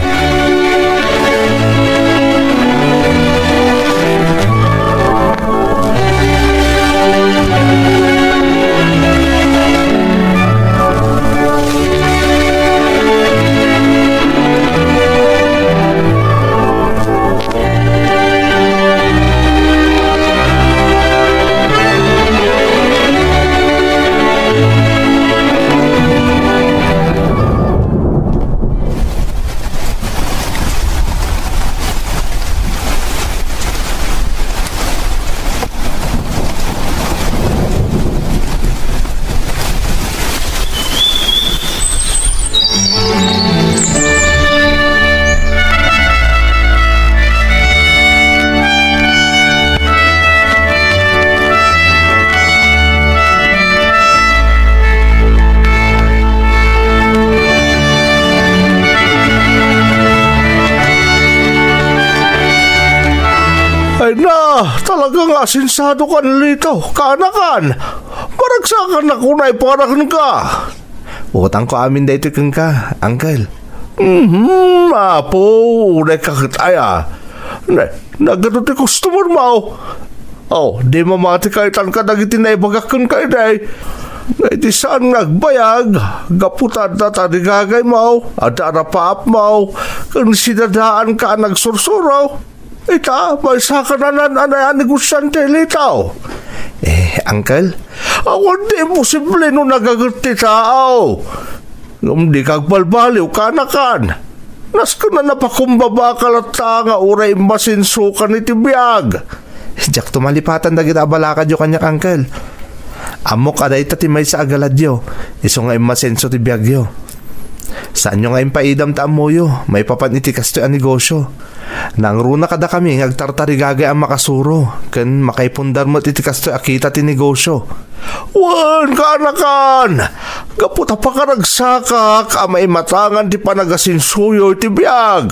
Ay na, talaga nga asensado ka, Lito. Kaanakan, maragsakan na kunay para kenka. Utangko amin daytoy kenka, Uncle. Mhm, Apo, unay ka ket aya. Na, nagadu ti customer mo. Oh, di mamati ka itan kadagiti naibagak kenka idi. Nga iti saan nga agbayag, gapu ta adda tarigagaymo, adda arapaapmo, ken sidadaanka a nagsursuro. Ita, maysa ka nanan-anay a negosiante, Lito. Eh, Uncle? Awan ti imposible no nagaget ti tao. Ngem dika agbalbaliw, kaanakan. Nasken a napakumbaba ka latta nga uray immasensokan iti biag. Diak tumalipatan dagiti abalakadyo kaniak, Uncle. Ammok a dayta ti maysa a galadyo, isu nga immasenso ti biagyo. Saanyo nga impaidam ta ammoyo maipapan iti kastoy a negosio. Nangruna kadakami nga agtartarigagay a makasuro ken makaipundar met iti kastoy a kita ti negosio. Wen, kaanakan! Gapu ta pakaragsakak a maimatangan ti panagasensoyo iti biag.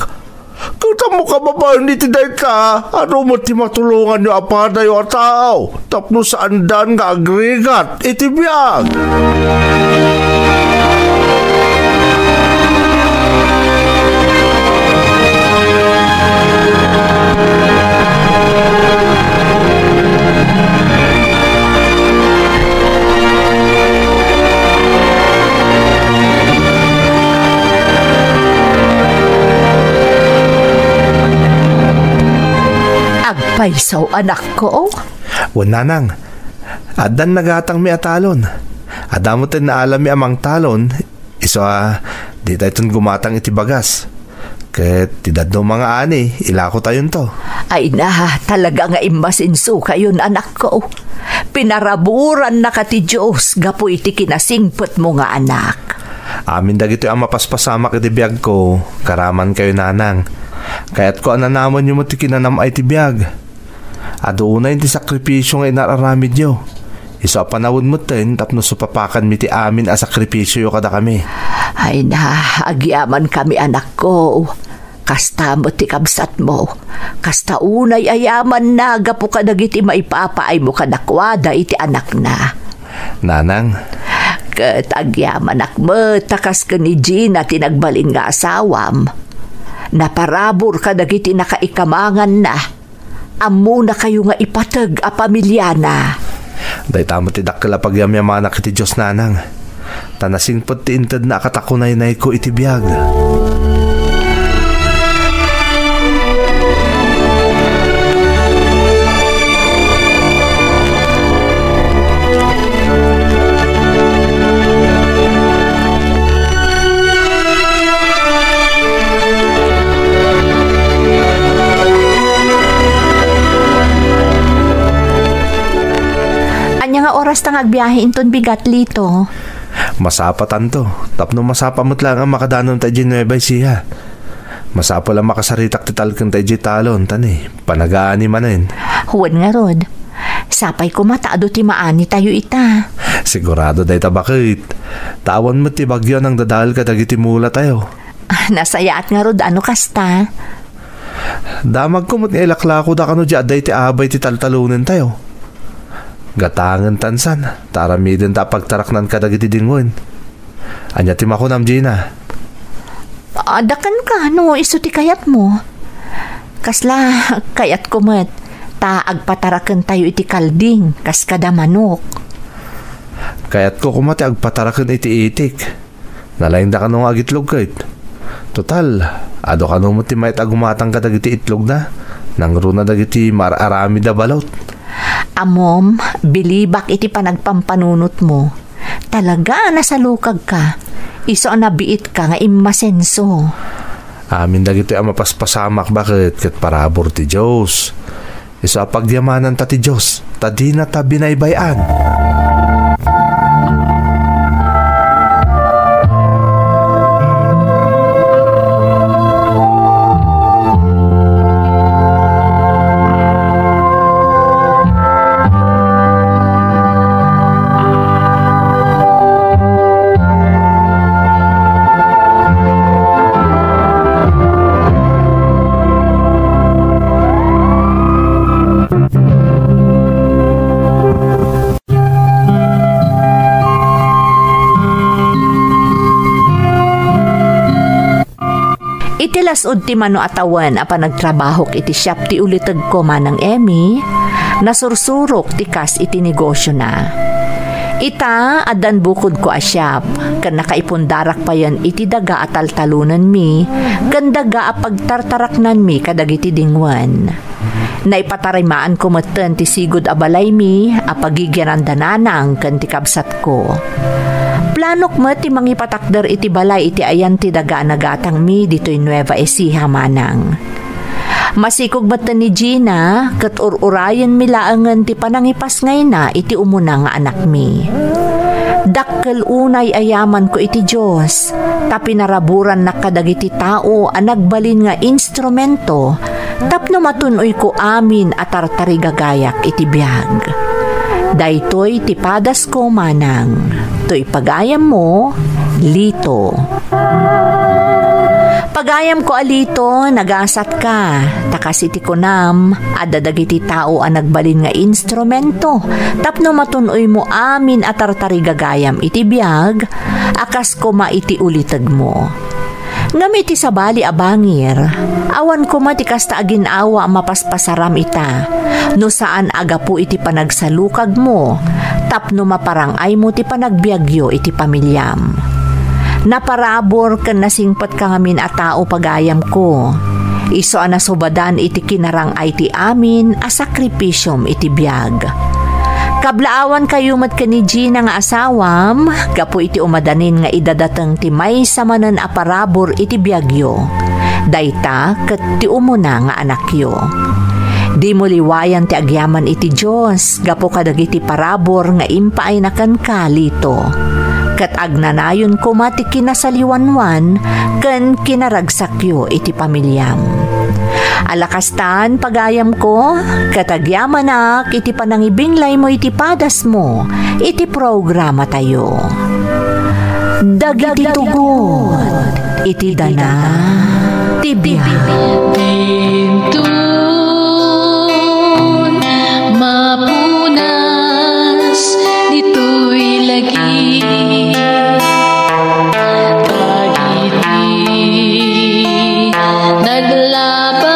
Ket ammok a babaen iti dayta, adu met ti matulonganyo a padayo a tao tapno saandan nga agrigat iti biag. Agpayso, anakko. Wen, nanang, addan nagatangmi a talon. Adda met ti naalammi a mangtalon, isu a ditayton gumatang iti bagas. Ket ti dadduma nga ani, ilakotayonto. Ay na, talaga nga immasensokayon, anakko. Pinaraburannaka ti Dios gapu iti kinasingpetmo nga anak. Amin dagitoy a mapaspasamak iti biagko, karamankayo, nanang. Kayatko a nanamenyo met ti kinanam-ay ti biag. Adu unay ti sakripisio nga inar-aramidyo. Isu a panawen metten tapno supapakanmi ti amin a sakripisioyo kadakami. Ay na, agyamankami, anakko. Kasta met ti kabsatmo. Kasta unay a yamanna gapu kadagiti maipapaaymo kadakuada iti anakna. Nanang. Ket agyamanak met ta kas ken ni Gina ti nagbalin nga asawam. Naparabur kadagiti nakaikamanganna. Ammonakayo nga ipateg a pamiliana. Dayta met ti dakkel a pagyamyamanak iti Dios, nanang. Ta nasingpet ti intedna a katakunaynayko iti biag. Nga agbiahe inton bigat, Lito. Masapatanto, tapno masapa met laeng a makadanon ta idiay Nueva Ecija. Masapul a makasaritak ti talkenta idiay talon, ta ni, panagaani manen. Wen ngarud, sapay koma ta adu ti maani tayo ita. Sigurado dayta, baket. Ta awan met ti bagyo a nangdadael kadagiti mula tayo. Nasayaat ngarud a no kasta. Damagko met nga ilaklakoda kano diay adda iti abay ti taltalonentayo. Gatangen tansan, ta aramidenta a pagtaraknan kadagiti dingwen. Ania ti makunam, Gina? Adda kenka no isu ti kayatmo. Kasla, kayatko met, ta agpatarakentayo iti kalding, kas kada manok. Kayatko koma ti agpataraken iti itik. Nalaingda kano nga agitlog ket. Total, adu kano met ti mayat a gumatang kadagiti itlogda. Nangruna dagiti maar-aramid a balot. Ammom, bilibak iti panagpampanunotmo. Talaga a nasalukagka. Isu a nabiitka nga immasenso. Amin dagitoy a mapaspasamak, baket, ket parabur ti Dios. Isu a pagyamananta ti Dios, ta dinata binaybay-an. Iti las-ud ti mano a tawen a panagtrabahok iti siap ti ulitegko, Manang Emmy, nasursurok ti kas iti negosiona. Ita, addan bukodko a siap, ken nakaipundarak payen iti daga a taltalonenmi ken daga a pagtartaraknanmi kadagiti dingwen. Naipatarimaanko metten ti sigud a balaymi a pagigianan da nanang ken ti kabsatko. Planok met ti mangipatakder iti balay iti ayan ti daga a nagatangmi ditoy Nueva Ecija, Manang. Masikog metten ni Gina ket ur-urayenmi laengen ti panangipasngayna iti umuna nga anakmi. Dakkel unay a yamanko iti Dios, ta pinaraburannak kadagiti tao a nagbalin nga instrumento tapno matun-oyko amin a tartarigagayak iti biag. Daytoy ti padasko, Manang. Toy pagayammo, Lito. Pagayamko a Lito, nagasatka. Ta kas iti kunam, adda dagiti tao a nagbalin nga instrumento tapno matun-oymo amin a tartarigagayam iti biag, a kas koma iti ulitegmo. Ngem iti sabali a bangir, awan koma ti kasta a gin-awa a mapaspasaram ita, no saan a gapu iti panagsalukagmo tapno maparang-aymo ti panagbiagyo iti pamiliam. Naparabur ken nasingpetka ngamin a tao, pagayamko. Isu a nasubadan iti kinarang-ay ti amin a sakripisiom iti biag. Kablaawankayo met ken ni Gina nga asawam gapu iti umadanin nga idadateng ti maysa manen a parabur iti biagyo. Dayta ket ti umuna nga anakyo. Dimo liwayan ti agyaman iti Dios gapu kadagiti parabur nga impaayna kenka, Lito. Ket agnanayon koma ti kinasaliwanwan ken kinaragsakyo iti pamiliam. Ala kastan, pagayamko, ket agyamanak iti panangibinglaymo iti padasmo iti programatayo. Dagiti tugot iti dana ti biag. Dintun mapunas ditoy lagi. Dagiti naglaban